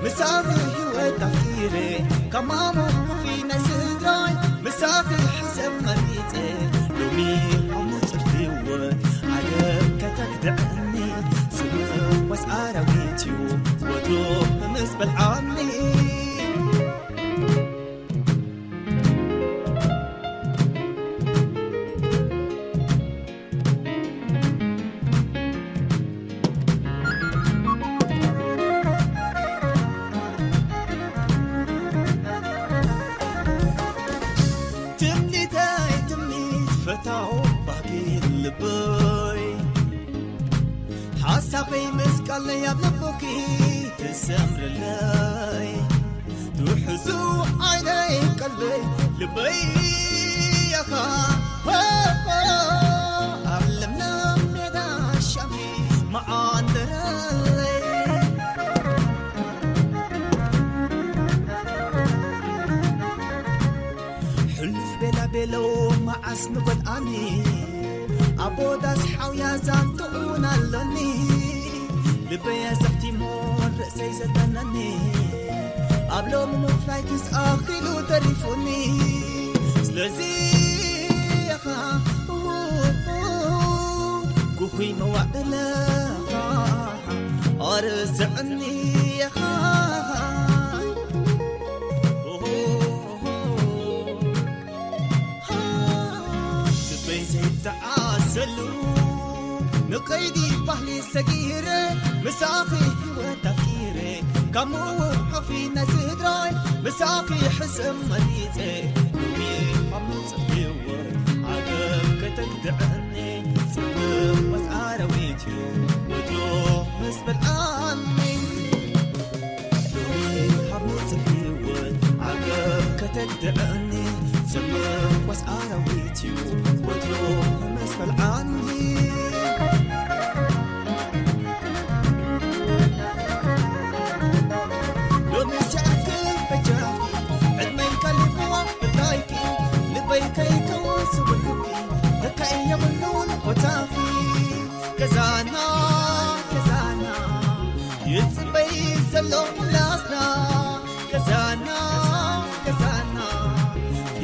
ምሳኺ ህይወት ኣፍቂረ፣ ካብ ማሞ ኮፊ ናይ ስድራይ፣ ምሳኺ ሕሰብ መሪጸ፣ ሎሚ ኣብ ንጹር ህይወት ዓለም ከተግድዐኒ፣ ስምዒት ወስ ኣራዊት እዩ ወትሩ ምስ በልዓኒ። ትምኒተይ ትምኒት ፈታው ባህጊ ልበይ፣ ሓሳበይ ምስ ቃለይ ኣብ ልቦኪ ትሰምርለይ፣ ትውሕዙ ዓይነይ ቀልበይ ልበይ ያኻ፣ ኣብ ለምለም ሜዳ ሻምኪ መዓንደረለይ። ሕሉፍ ቤላ ቤሎ መዓስ ምጎድኣኒ፣ ኣቦ ዳስ ሓውያ ዛንትኡን ኣሎኒ። ልበይ ኣዘኽቲሞ ርእሰይ ዘጠነኒ፣ ኣብ ሎሚ ምፍላይክስ ኣኺሉ ተሪፉኒ። ስለዚ ኢኻ ጉሁይ መዋዕለኻ ኣርስዕኒ ኢኻ። ልበይ ዘይተዓሰሉ፣ ንቐይዲ ባህሊ ሰጊረ፣ ምሳኺ ህይወት ኣፍቂረ፣ ካብ ምውሓፊ ናይ ስድራይ፣ ምሳኺ ሕሰብ መሪጸ፣ ሎሚ ኣብ ንጹር ህይወት ዓገብ ከተግድዐኒ፣ ጽብቕ ወስ ኣራዊት እዩ ወትሩ ምስ በልዓኒ። ሎሚ ካብ ንጹር ህይወት ዓገብ ከተግድዐኒ፣ ጽምእ ወስ ኣራዊት እዩ ወትሩ ምስ በልዓኒ። ሎሚ ሲኣክል በጃኺ፣ ዕድመይ ቀሊልዋ ብላይኪ፣ ልበይ ከይከውን ስውርኪ፣ ተካኢ የብሉን ቦታኺ። ገዛና፣ ገዛና፣ ይጽበይ ዘሎ ምላስና። ገዛና፣ ገዛና፣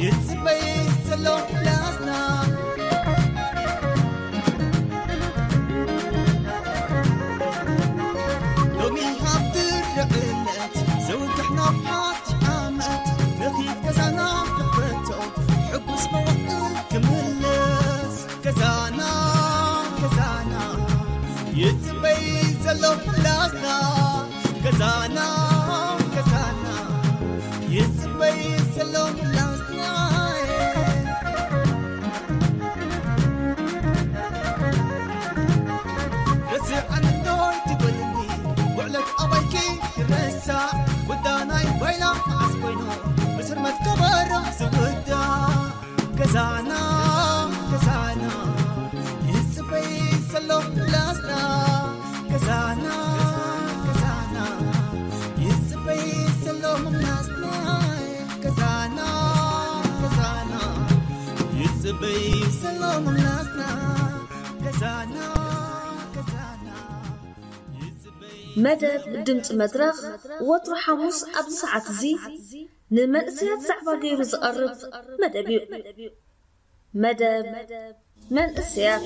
ይጽበይ ዘሎ ምላስና። ሎሚ ሃብቲ ርዕነት ዘውግሕና ብሓቲ ዓመት፣ ንኺድ ገዛና ክፈቶ፣ ሕጉስ መዋእል ክምለስ። ገዛና፣ ገዛና፣ ይጽበይ ዘሎ ምላስና። ገዛና፣ ገዛና፣ ይጽበይ ዘሎ ምላስና። ረስዓኒ ዶ ትበልኒ፣ ውዕለት ኣባይኪ ይረሳዕ። ውዳናይ ባይላ መዓስ ኮይኑ፣ ምስ ህርመት ከበሮ ዝውዳእ። ገዛና፣ ገዛና፣ ይጽበይ ዘሎ ምላስና። ገዛና፣ ገዛና፣ ይጽበይ ዘሎ ምላስና። ገዛና፣ ገዛና፣ ይጽበይ ዘሎ ምላስና። ገዛና፣ ገዛና፣ ይጽበይ መደብ ድምፂ መድረኽ ወትሩ ሓሙስ ኣብዚ ሰዓት እዚ ንመንእሰያት ዛዕባ ገይሩ ዝቐርብ መደብ እዩ። መደብ መንእሰያት።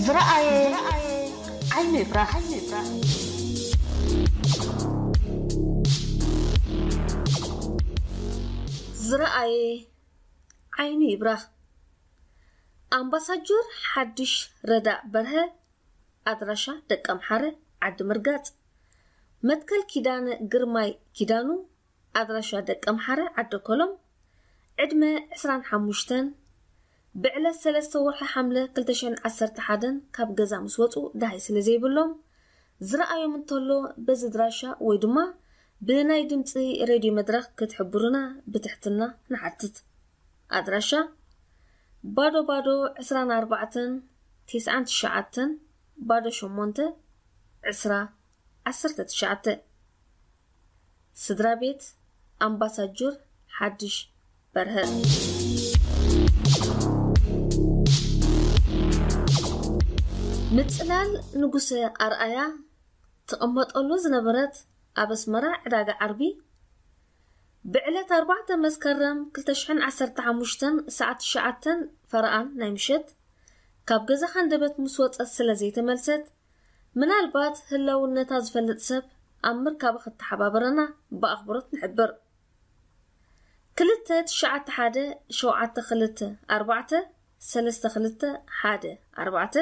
ዝረኣየ ዓይኒ ይብራህ። ዝረኣየ ዓይኒ ይብራህ። ኣምባሳጀር ሓድሽ ረዳእ በርሀ፣ ኣድራሻ ደቀምሓረ፣ ዓዲ ምርጋጽ። መትከል ኪዳነ ግርማይ ኪዳኑ፣ ኣድራሻ ደቀምሓረ፣ ዓዲ ኮሎም። ዕድመ ዕስራን ሓሙሽተን። ብዕለት ሰለስተ ወርሒ ሓምለ ክልተ ሽሕን ዓሰርተ ሓደን ካብ ገዛ ምስ ወጹ ደሃይ ስለ ዘይብሎም፣ ዝረኣዮም እንተሎ በዚ ድራሻ ወይ ድማ ብናይ ድምፂ ሬድዮ መድረኽ ክትሕብሩና ብትሕትና ንሓትት። ኣድራሻ ባዶ ባዶ ዕስራን ኣርባዕተን፣ ትሽዓን ትሽዓተን፣ ባዶ ሸሞንተ፣ ዕስራ፣ ዓሰርተ ትሽዓተ። ስድራ ቤት ኣምባሳጁር ሓድሽ በርሀ። ምጽላል ንጉሰ ኣርኣያ ትቕመጠሉ ዝነበረት ኣብ ኣስመራ ዕዳጋ ዓርቢ፣ ብዕለት ኣርባዕተ መስከረም ክልተ ሽሕን ዓሰርተ ሓሙሽተን ሰዓት ትሽዓተን ፈረቓን ናይ ምሸት ካብ ገዛ ሃንደበት ምስ ወጸት ስለ ዘይተመልሰት፣ ምናልባት ህላውነታ ዝፈልጥ ሰብ ኣብ ምርካባ ክተሓባበረና ብኣኽብሮት ንሕብር። ክልተ ትሽዓተ ሓደ ሸውዓተ ክልተ ኣርባዕተ ሰለስተ ክልተ ሓደ ኣርባዕተ፣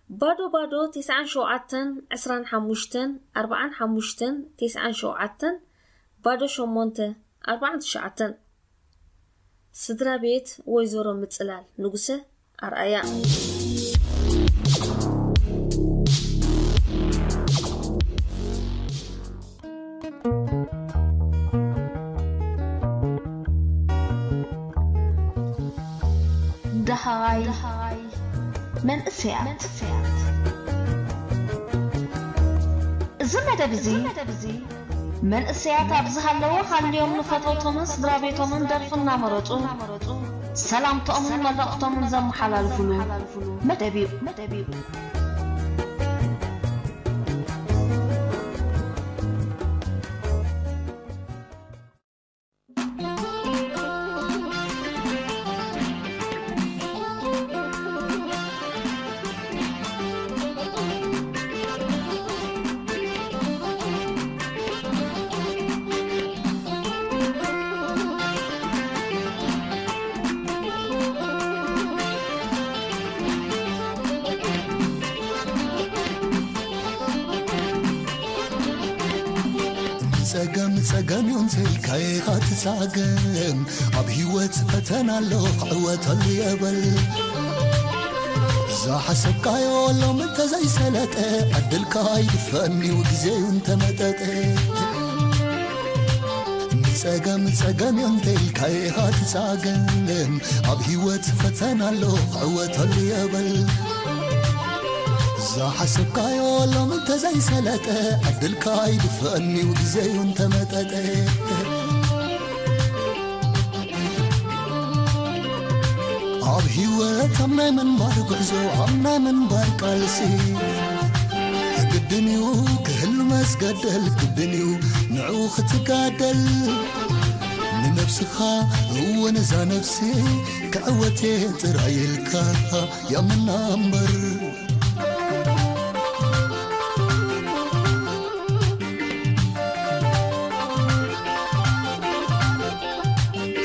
ባዶ ባዶ ትስዓን ሸውዓተን ዕስራን ሓሙሽተን ኣርባዓን ሓሙሽተን ትስዓን ሸውዓተን፣ ባዶ ሸሞንተ ኣርባዓን ትሽዓተን። ስድራ ቤት ወይዘሮ ምጽላል ንጉሰ ኣርኣያ። ደሃይ መንእሰያት። እዚ መደብ እዚ መንእሰያት ኣብ ዝሃለዎ ሃልዮም ንፈተውቶምን ስድራ ቤቶምን ደርፊ እናመረጹ ሰላምቶምን መልእኽቶምን ዘመሓላልፉሉ መደብ እዩ። ጸገም ጸገም እዩ እንተልካ ኢኻ ትጻገም። ኣብ ህይወት ፈተና ኣሎ ክዕወተሉ የበል። ዝሓሰብካዮ ሎም እንተዘይሰለጠ፣ ዕድልካ ኣይድፈእን እዩ ግዜ እዩ እንተመጠጠ። ንጸገም ጸገም እዩ እንተልካ ኢኻ ትጻገም። ኣብ ህይወት ፈተና ኣሎ ክዕወተሉ የበል። ዝሓሰብካዮ ሎም እንተዘይሰለጠ፣ ዕድልካ ኣይድፈእን እዩ ግዜ እዩ እንተመጠጠ። ኣብ ህይወት ኣብ ናይ ምንባር ጉዕዞ፣ ኣብ ናይ ምንባር ቃልሲ፣ ግድን እዩ ክህሉ መስገደል፣ ግድን እዩ ንዕኡ ክትጋደል። ንነብስኻ እወ ነዛ ነብሲ ክዕወት እየ ጥራይ ኢልካ ያምና እምበር።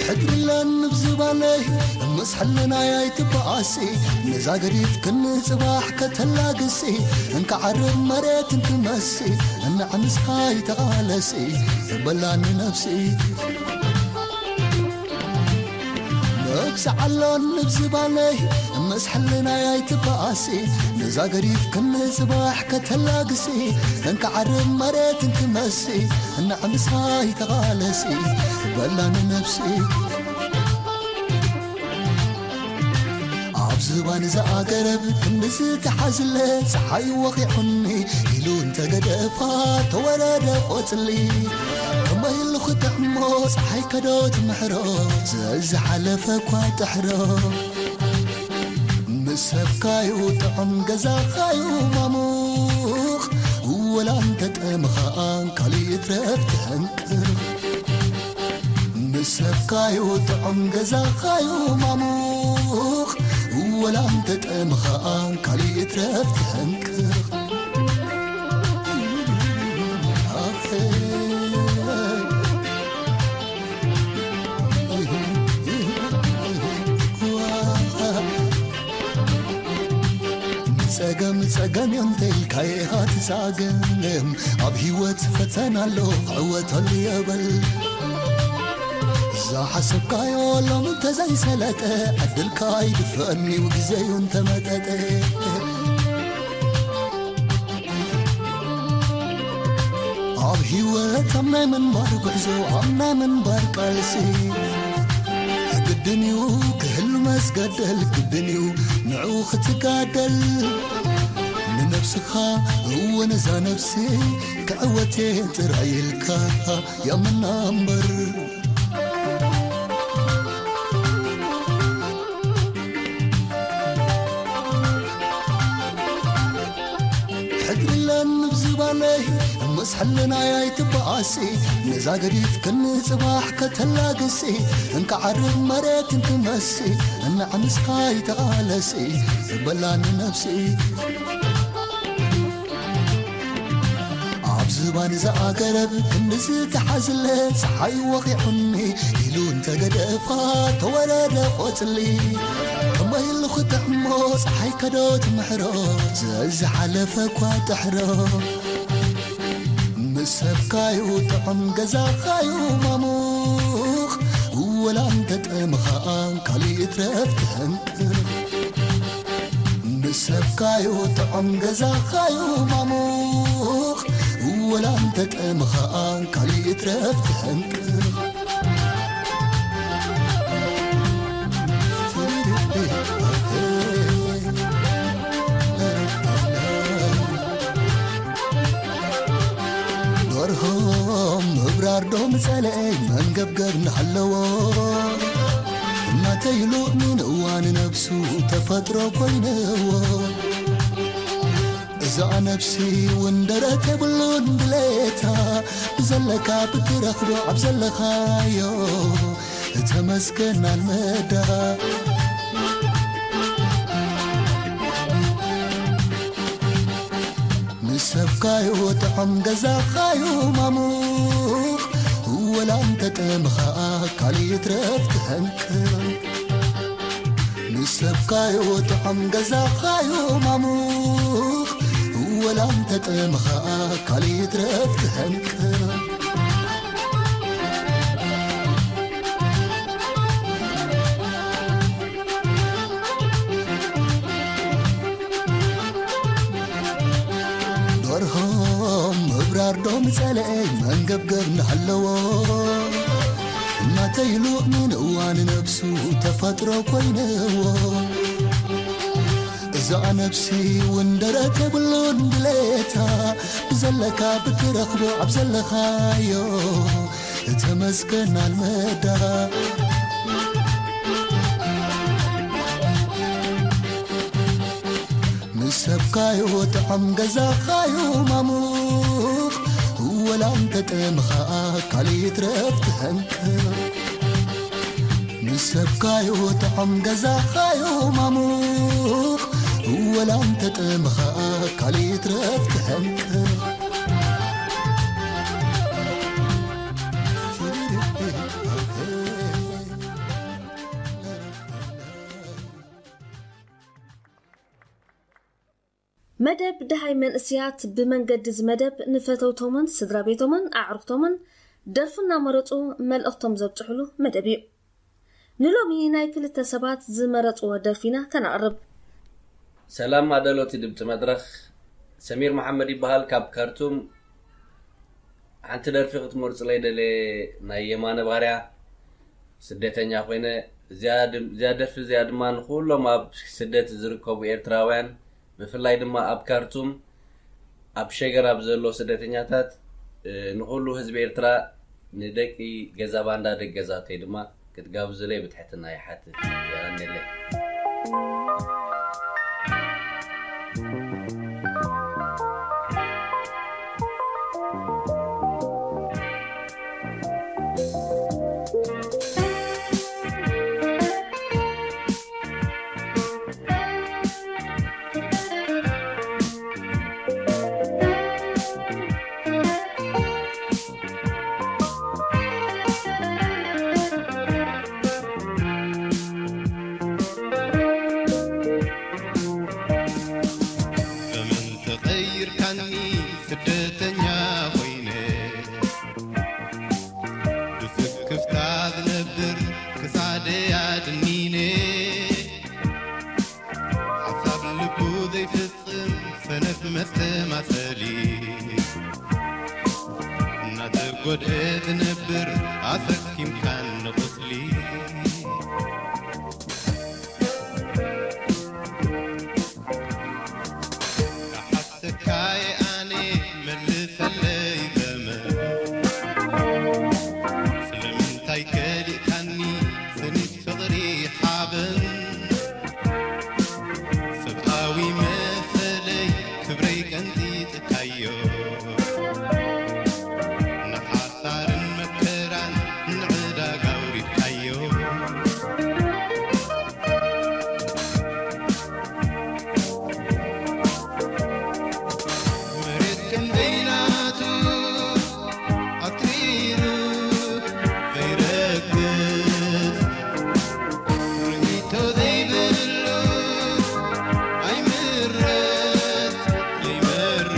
ሕድሪ ኣለኒ ብዝባነይ፣ ምስ ሕልናይ ኣይትበኣሲ። ነዛ ገዲፍክኒ ጽባሕ ከተላግሲ፣ እንክዓርብ መሬት እንትመሲ፣ እንዕምስኻ ኣይተቓለሲ፣ በላኒ ነብሲ። መብጽዓ ኣሎኒ ብዝባነይ፣ ምስ ሕልናይ ኣይትበኣሲ። ነዛ ገዲፍክኒ ጽባሕ ከተላግሲ፣ እንክዓርብ መሬት እንትመሲ፣ እንዕምሳ ኣይተቓለሲ፣ በላኒ ነብሲ። ኣብ ዝባን ዝኣገረብ ክንዲ ዝተሓዝለ፣ ጸሓይ ወቒዑኒ ኢሉ እንተገደፋ፣ ተወረደ ቆጽሊ። ከመይ ኢሉ ክጥዕሞ ጸሓይ ከዶ ትምሕሮ፣ ዝሓለፈ እኳ ጥሕሮ። ምስ ሰብካዩ ጥዑም ገዛኻዩ ማሙቕ፣ ወላ እንተጠምኻ ካልእ ይትረፍ ትሕንቅቕ። ምስ ሰብካዩ ጥዑም ገዛኻዩ ማሙቕ፣ ወላ እንተጠምኻ ካልእ ይትረፍ ትሕንቅቕ። ጸገም ጸገም እዮም ተልካ ኢኻ ትጻገም። ኣብ ህይወት ፈተና ኣሎ ክዕወተሉ የበል። ዝሓሰብካዮ ሎም እንተዘይሰለጠ፣ ዕድልካ ኣይድፈእን እዩ ግዜ እዩ እንተመጠጠ። ኣብ ህይወት ኣብ ናይ ምንባር ጉዕዞ ኣብ ናይ ምንባር ቃልሲ ግድን እዩ ክህሉ መስገደል ግድን እዩ ንዑ ክትጋደል ንነብስኻ እወ ነዛ ነብሲ ክዕወቴ ጥራይ ኢልካ ያምና እምበር ሕድሪ ለን ብዝባነይ ምስ ሕልናይ ኣይትበኣሲ ነዛ ገዲፍክኒ ጽባሕ ከተላግሲ እንክዓርብ መሬት እንትመሲ እናዕምስካ ይተቓለሲ በላ ንነብሲ ኣብ ዝባን ዝኣገረብ ክንዲ ዝተሓዝለ ፀሓይ ወቒዑኒ ኢሉ እንተገደፋ ተወረደ ቆፅሊ ከመይ ኢሉ ክጥዕሞ ፀሓይ ከዶ ትምሕሮ ዘዝሓለፈ እኳ ጥሕሮ ምስ ሰብካዩ ጥዑም ገዛኻዩ ማሙኽ ወላ እንተጠምኻኣ ካሊእ ትረፍ ትሕንቅቕ ንሰብካዩ ጥዑም ገዛኻዩ ማሙኽ ወላ እንተጠምኻኣ ካሊእ ትረፍ ትሕንቅቕ ደርሆም ምብራር ዶ ምጸልአ መንገብገብ እናሃለዎ እናተይሉ ንንእዋ ንነብሱ ተፈጥሮ ኮይንዎ እዛ ነብሲ እውን ደረት የብሉን ድሌታ ብዘለካ ብትረኽቦ ኣብ ዘለኻዮ ተመስገን ኣልመዳ ንሰብካዩ ጥዑም ገዛኻዩ ማሙኽ ወላ እንተጠምኻኣ ካሊእ ትረፍ ትሕንቅቕ ንሰብካዩ ጥዑም ገዛኻዩ ማሙኽ ወላ እንተጠምኻኣ ካሊእ ትረፍ ትሕንቅቕ ደርሆም ምብራር ዶ ምጸልአ መንገብገብ እናሃለዎ እናተይሉ ንንእዋ ንነብሱ ተፈጥሮ ኮይንዎ እዛ ነብሲ እውን ደረት የብሉን ድሌታ ብዘለካ ብትረኽቦ ኣብ ዘለኻዮ ተመስገን ኣልመዳ ንሰብካዩ ጥዑም ገዛኻዩ ማሙኽ ወላ እንተጠምኻኣ ካሊእ ትረፍ ትሕንቅቕ ንሰብካዩ ጥዑም ገዛኻዩ ማሙኽ ወላ እንተጠምኻኣ ካሊእ ትረፍ ትሕንቅቕ መደብ ደሃይ መንእስያት ብመንገዲ እዚ መደብ ንፈተውቶምን ስድራ ቤቶምን ኣዕሩኽቶምን ደርፊ እናመረፁ መልእኽቶም ዘብፅሕሉ መደብ እዩ። ንሎሚ ናይ ክልተ ሰባት ዝመረፅዎ ደርፊ ኢና ከነቕርብ። ሰላም ኣደሎቲ ድምፂ መድረኽ፣ ሰሚር መሓመድ ይበሃል ካብ ካርቱም። ሓንቲ ደርፊ ክትመርፁለይ ደለ ናይ የማነ ባርያ ስደተኛ ኮይነ እዚኣ ድም- እዚኣ ደርፊ እዚኣ ድማ ንኩሎም ኣብ ስደት ዝርከቡ ኤርትራውያን ብፍላይ ድማ ኣብ ካርቱም ኣብ ሸገር ኣብ ዘሎ ስደተኛታት እ፣ ንኩሉ ህዝቢ ኤርትራ ንደቂ ገዛ ባንዳ ደቂ ገዛተይ ድማ ክትጋብዙለይ ብትሕትና ይሓትት። የቐንየለይ። ዘመን ተቐይርካኒ ስደተኛ ኮይነ ብስክፍታ ዝነብር ክሳደይ ኣድኒነ ሓሳብ ልቡ ዘይፍጽም ሰነፍ መስተማሰሊ ጎድእ ትነብር ኣሰኪምካኒ ቁስሊ። ክሓተካየ ኣነ መልሰለይ ዘመን። ስለምንታይ ከሊእካኒ ስኒት ፍቕሪ ሓበን? ሰብኣዊ መሰለይ ክብረይ ቀንጢጥካዮ። ንሓሳርን መከራን ንዕዳጋ ኣውሪድካዮ። መሬት ከም ዘይናቱ ኣትሪሩ ዘይረግጽ፣ ርእይቶ ዘይብሉ ኣይምረጽ፣ ኣይመርጽ፣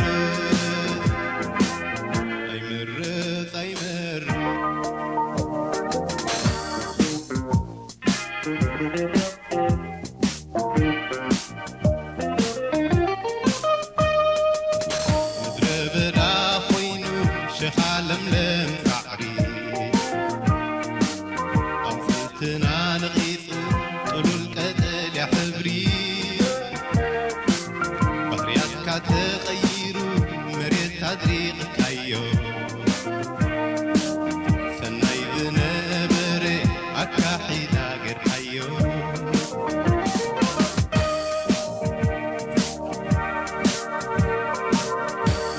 ኣይምረጽ፣ ኣይመርጽ። ምድረ በዳ ኮይኑ ሸኻ ለምለም ሳዕሪ፣ ኣቑጽልትና ነቒጹ ጥሉል ቀጠልያ ሕብሪ፣ ባህርያትካ ተቐይሩ መሬት ኣድሪቕካዮ። ሰናይ ዝነበረ ኣካሒዳ ጌርካዮ።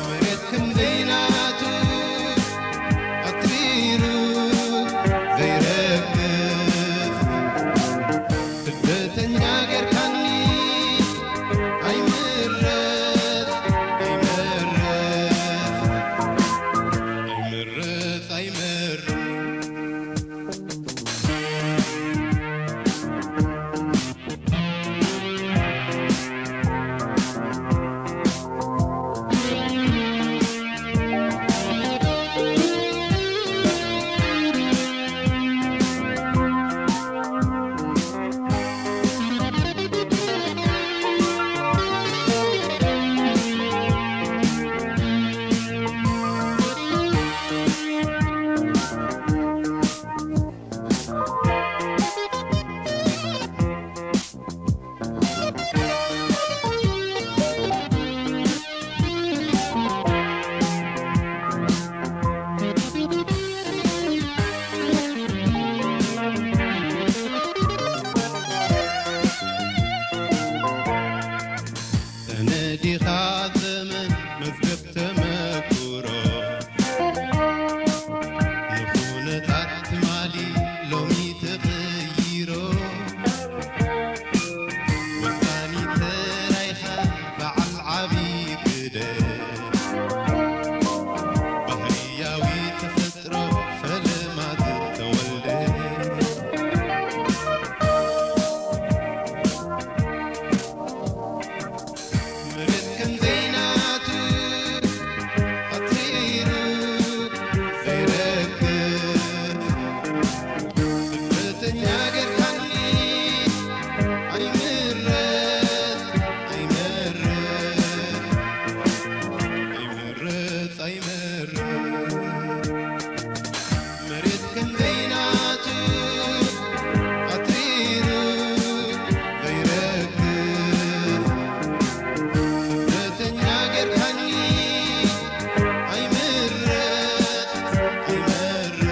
መሬት ከም ዘይናቱ ኣትሪሩ ዘይረግጽ፣ ስደተኛ ጌርካኒ ኣይምረጽ፣ ኣይመርጽ፣ ኣይምረጽ፣ ኣይመርጽ። ሰነዲኻ ዘመን መዝገብ ተመኩሮ፣ ንኹነታት ትማሊ ሎሚ ተቐይሮ። ወሳኒ ተራይኻ በዓል ዓቢ ግደ፣ ባህርያዊ ተፈጥሮ ፈለማ ዝተወልደ። መሬት ከም ዘይናቱ ኣትሪሩ ዘይረግጽ፣ ስደተኛ ጌርካኒ ኣይምረጽ፣ ኣይመርጽ፣ ኣይመርጽ፣ ኣይመርጽ። መሬት ከም ዘይናቱ ኣትሪሩ ዘይረግጽ፣ ስደተኛ ጌርካኒ ኣይምረጽ፣ ኣይመርጽ፣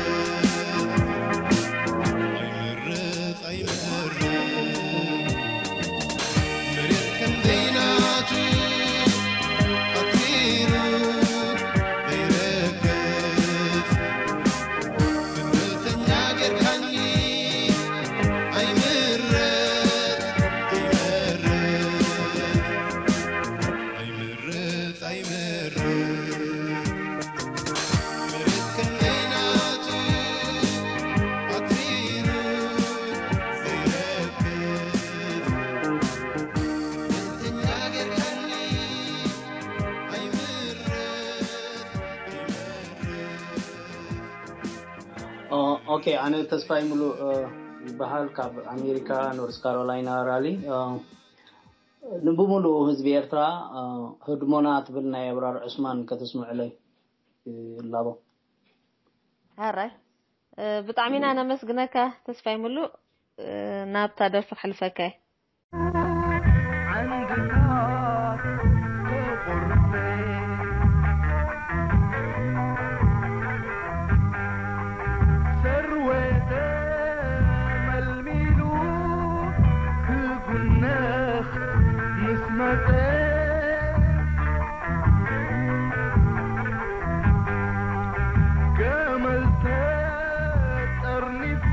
ኣይመርጽ፣ ኣይመርጽ። መሬት ከም ዘይናቱ ኣትሪሩ ዘይረግጽ፣ ስደተኛ ጌርካኒ ኣይምረጽ፣ ኣይመርጽ፣ ኣይመርጽ፣ ኣይመርጽ። መሬት ከም ዘይናቱ ኣትሪሩ ዘይረግጽ፣ ስደተኛ ጌርካኒ ኣይምረጽ፣ ኣይመርጽ። ኦ፣ ኦኬ፣ ኣነ ተስፋይ ሙሉእ፣ እ፣ ይበሃል፣ ካብ ኣሜሪካ ኖርዝ ካሮላይና ራሊ። እ፣ ንብሙሉኡ ህዝቢ ኤርትራ፣ እ፣ ህድሞና ትብል ናይ ኣብራር ዑስማን ከተስምዑለይ፣ እ፣ ይላቦ። ሕራይ፣ እ፣ ብጣዕሚ ኢና ነመስግነካ ተስፋይ ሙሉ። እ፣ ናብታ ደርፊ ክሕልፈካ እየ። ዓንድታት ተቖርጸ፣ ሰርወ ተመልሚሉ ክጉነኽ ምስ መጸ፣ ገመል ተጠርኒፉ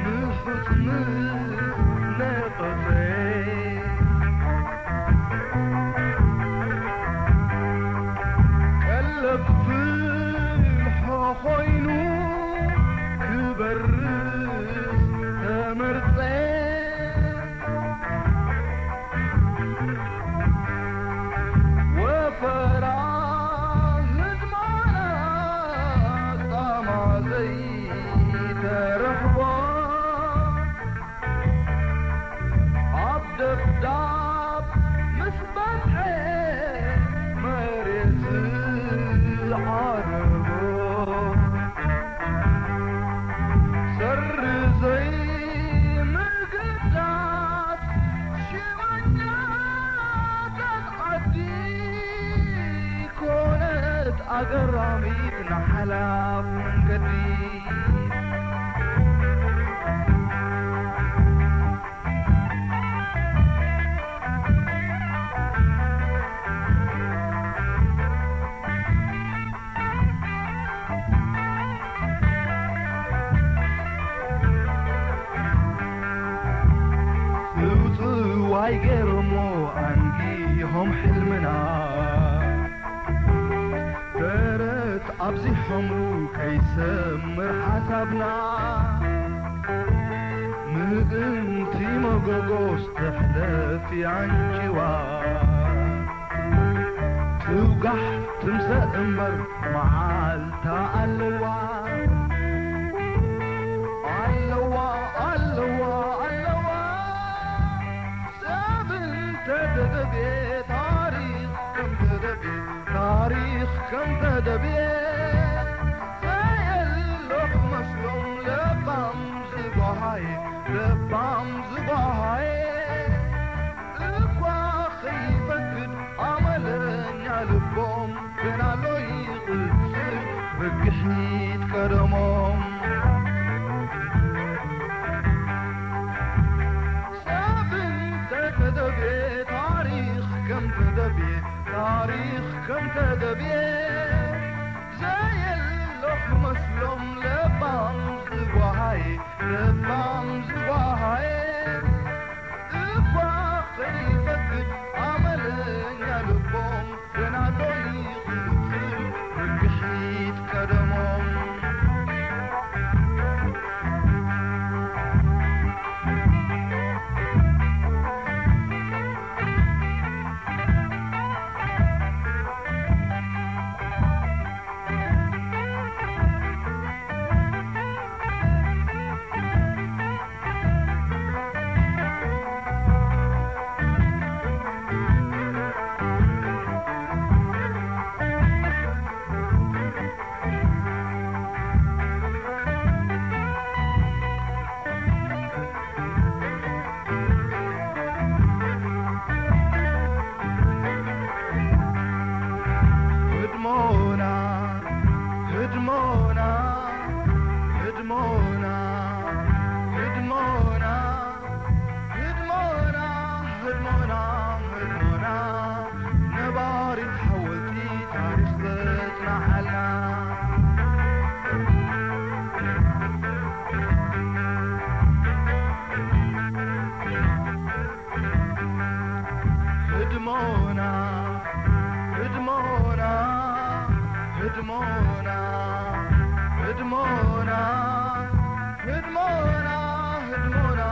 ንሑጽ ምስ ነቐጸ፣ ቀለብ ፍልሖ ኮይኑ ክበርስ ተመርጸ። ወፈራ ህድማና ጻማ ዘይተረኽቦ፣ ኣብ ደብዳብ ምስ በጽሐ መሬት ዝዓረቦ፣ ሰሪ ዘይምግዳስ ሽመኛታት ዓዲ ኮነት ኣገራሚት ንሓላፍ መንገዲ። ጽውጽዋይ ገይሮሞ ኣንጊሆም ሕልምና፣ ተረት ኣብዚሖምሉ ከይሰምር ሓሳብና፣ ምእንቲ መጎጎስ ተሕለፍ ያንጭዋ። ትውጋሕ ትምሰ እምበር መዓልታ ኣለዋ። ኣለዋ፣ ኣለዋ፣ ኣለዋ። ሰብ እንተተደብየ ታሪኽ ከም ተደብየ፣ ታሪኽ ከም ተደብየ፣ ዘየሎ ክመስሎም ለባም ዝጓሃየ፣ ለባም ዝጓሃየ። እኳ ከይፈቅድ ኣመለኛ ልቦም፣ ገና ኣሎ ይቕጽል ርግሒት ቀደሞም። ሰብ እንተተደብየ፣ ታሪኽ ከም ተደብየ፣ ታሪኽ ከም ተደብየ፣ ዘየሎ ክመስሎም ለባም ዝጓሃየ፣ ለባም ዝጓሃየ። እኳ ከይፈቅድ ኣመለኛ ልቦም፣ ገና ዶ ይቕጽል ርግሒት ቀደሞም። ህድሞና፣ ህድሞና፣ ህድሞና፣ ህድሞና፣ ህድሞና፣ ህድሞና፣ ህድሞና፣ ነባሪት ሓወልቲ ታሪኽ ዘጽንሓልና። ህድሞና፣ ህድሞና፣ ህድሞና፣ ህድሞና፣ ህድሞና፣ ህድሞና፣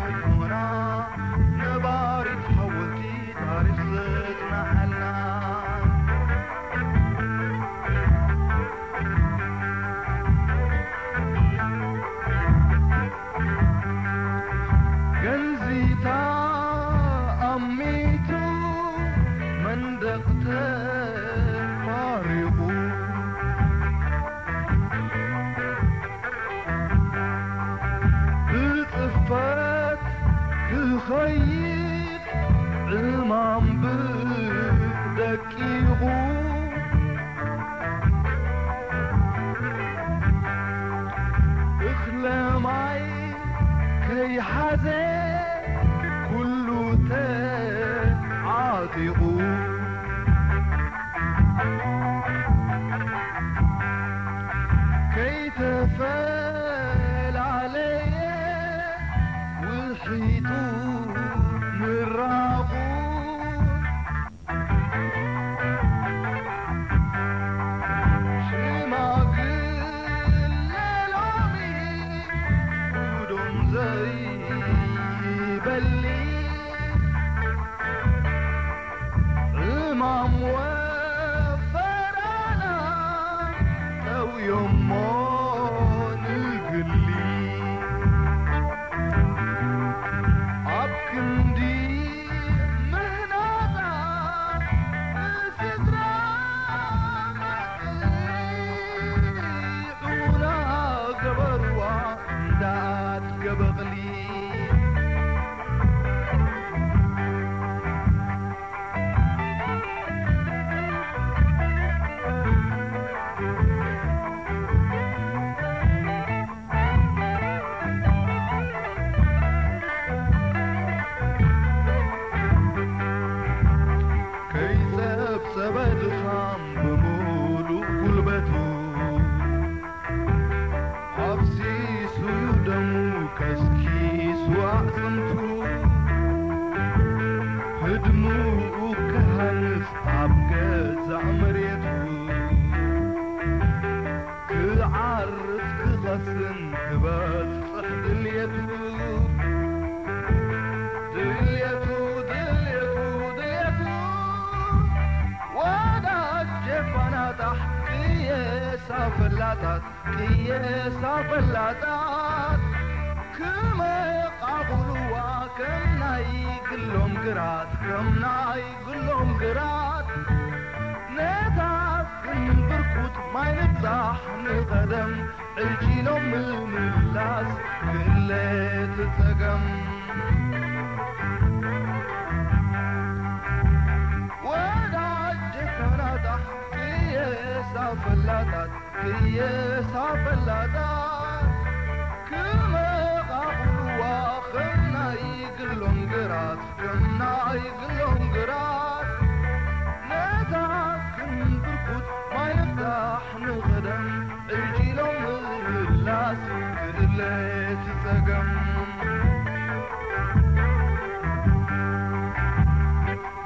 ህድሞና፣ ነባሪት ሓወልቲ ታሪኽ ዘጽንሓልና። ገንዚታ ኣሚቱ መንደቕ ተፋሪቑ፣ ኸይድ ዕማም ብደቂቑ፣ እኽለ ማይ ከይሓዘ ኩሉ ተዓጢቑ፣ ከይተፈላለየ ውሒጡ ምራቑ። ሽማግለ ሎሚ ጉዶም ዘይበሊ፣ ዕማም ወፈራና ጠውዮሞ ንግሊ። ኣብ ክንዲ ምህናጻ ንስድራ መጽልዑና ገበርዋ እንዳት ገበቕሊ። ከይጸብጸበ ድኻም ብምሉእ ጉልበቱ፣ ኣፍሲሱ'ዩ ደሙ ከስኪሱ ኣዕጽምቱ፣ ህድሙኡ ክሃንጽ ኣብ ገዛእ መሬቱ፣ ክዓርፍ ክቐስን ክበጽሕ ድልየቱ፣ ድልየቱ፣ ድልየቱ፣ ድልየቱ፣ ወዳጅ ፋናጣሕ ቅየሳ ፈላጣት፣ ቅየሳ ፈላጣት፣ ክመቓቑልዋ ከም ናይ ግሎም ግራት፣ ከም ናይ ግሎም ግራት፣ ነታ ግን ብርኩት ማይ ንብጻሕ ንቐደም፣ ዕልኪሎም ምምላስ ክእለ እቲ ጸገም። ወዳጅ ፈናጣሕ ቅየሳ ፈላጣት፣ ቅየሳ ፈላጣት፣ ክመቓቑልዋ ከም ናይ ግሎም ግራት፣ ከም ናይ ግሎም ግራት፣ ነታ ግን ብርኩት ማይ ንብጻሕ ንቐደም፣ ዕልኪሎም ምምላስ ክእለ እቲ ጸገም።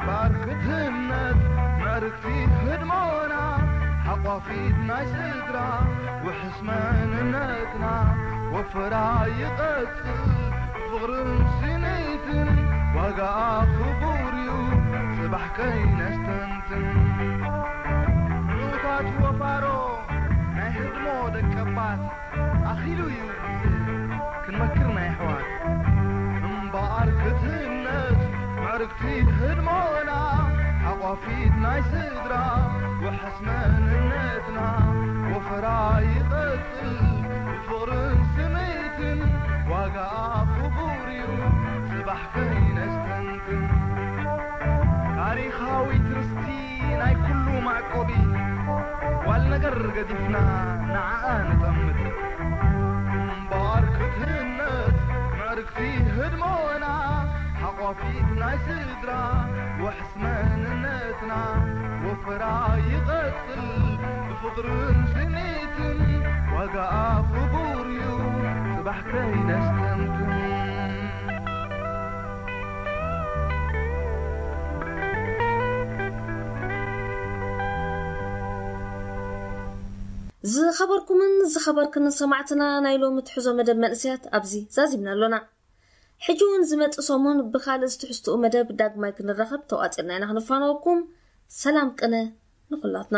ባርክትነት ምዕርግቲ ህድሞና፣ ሓቋፊት ናይ ስድራ ውሕስ መንነትና፣ ወፈራ ይቐጽል ፍቕርን ስኒትን፣ ዋጋኣ ክቡር እዩ ጽባሕ ከይነስተንትን። ዕዉታት ወፋሮ ናይ ህድሞ ደቀባት፣ ኣኺሉ እዩ ግዜ ክንመክር ናይ ኣሕዋት። እምበኣር ክትህነጽ ምዕርግቲ ህድሞና፣ ሓቋፊት ናይ ስድራ ውሕስ መንነትና፣ ወፈራ ይቐጽል ብፍቕርን ስኒትን፣ ዋጋኣ ክቡር እዩ ጽባሕ ከይነስተንትን። ታሪኻዊት ርስቲ ናይ ኩሉ መዕቆቢ፣ ጓል ነገር ገዲፍና ንዓኣ ንጠምት። እምበኣር ክትህነጽ ምዕርግቲ ህድሞና፣ ሓቋፊት ናይ ስድራ ውሕስ መንነትና፣ ወፈራ ይቐጽል ብፍቕርን ስኒትን፣ ዋጋኣ ክቡር እዩ ጽባሕ ከይነስተንትን። ዝኸበርኩምን ዝኸበርክንን ሰማዕትና፣ ናይ ሎሚ ትሕዞ መደብ መንእሰያት ኣብዚ ዛዚምና ኣሎና። ሕጂ እውን ዝመጽእ ሰሙን ብኻልእ ዝትሕዝትኡ መደብ ዳግማይ ክንራኸብ ተዋጺእና ኢና ክንፋነወኩም። ሰላም ቅነ ንኹላትና።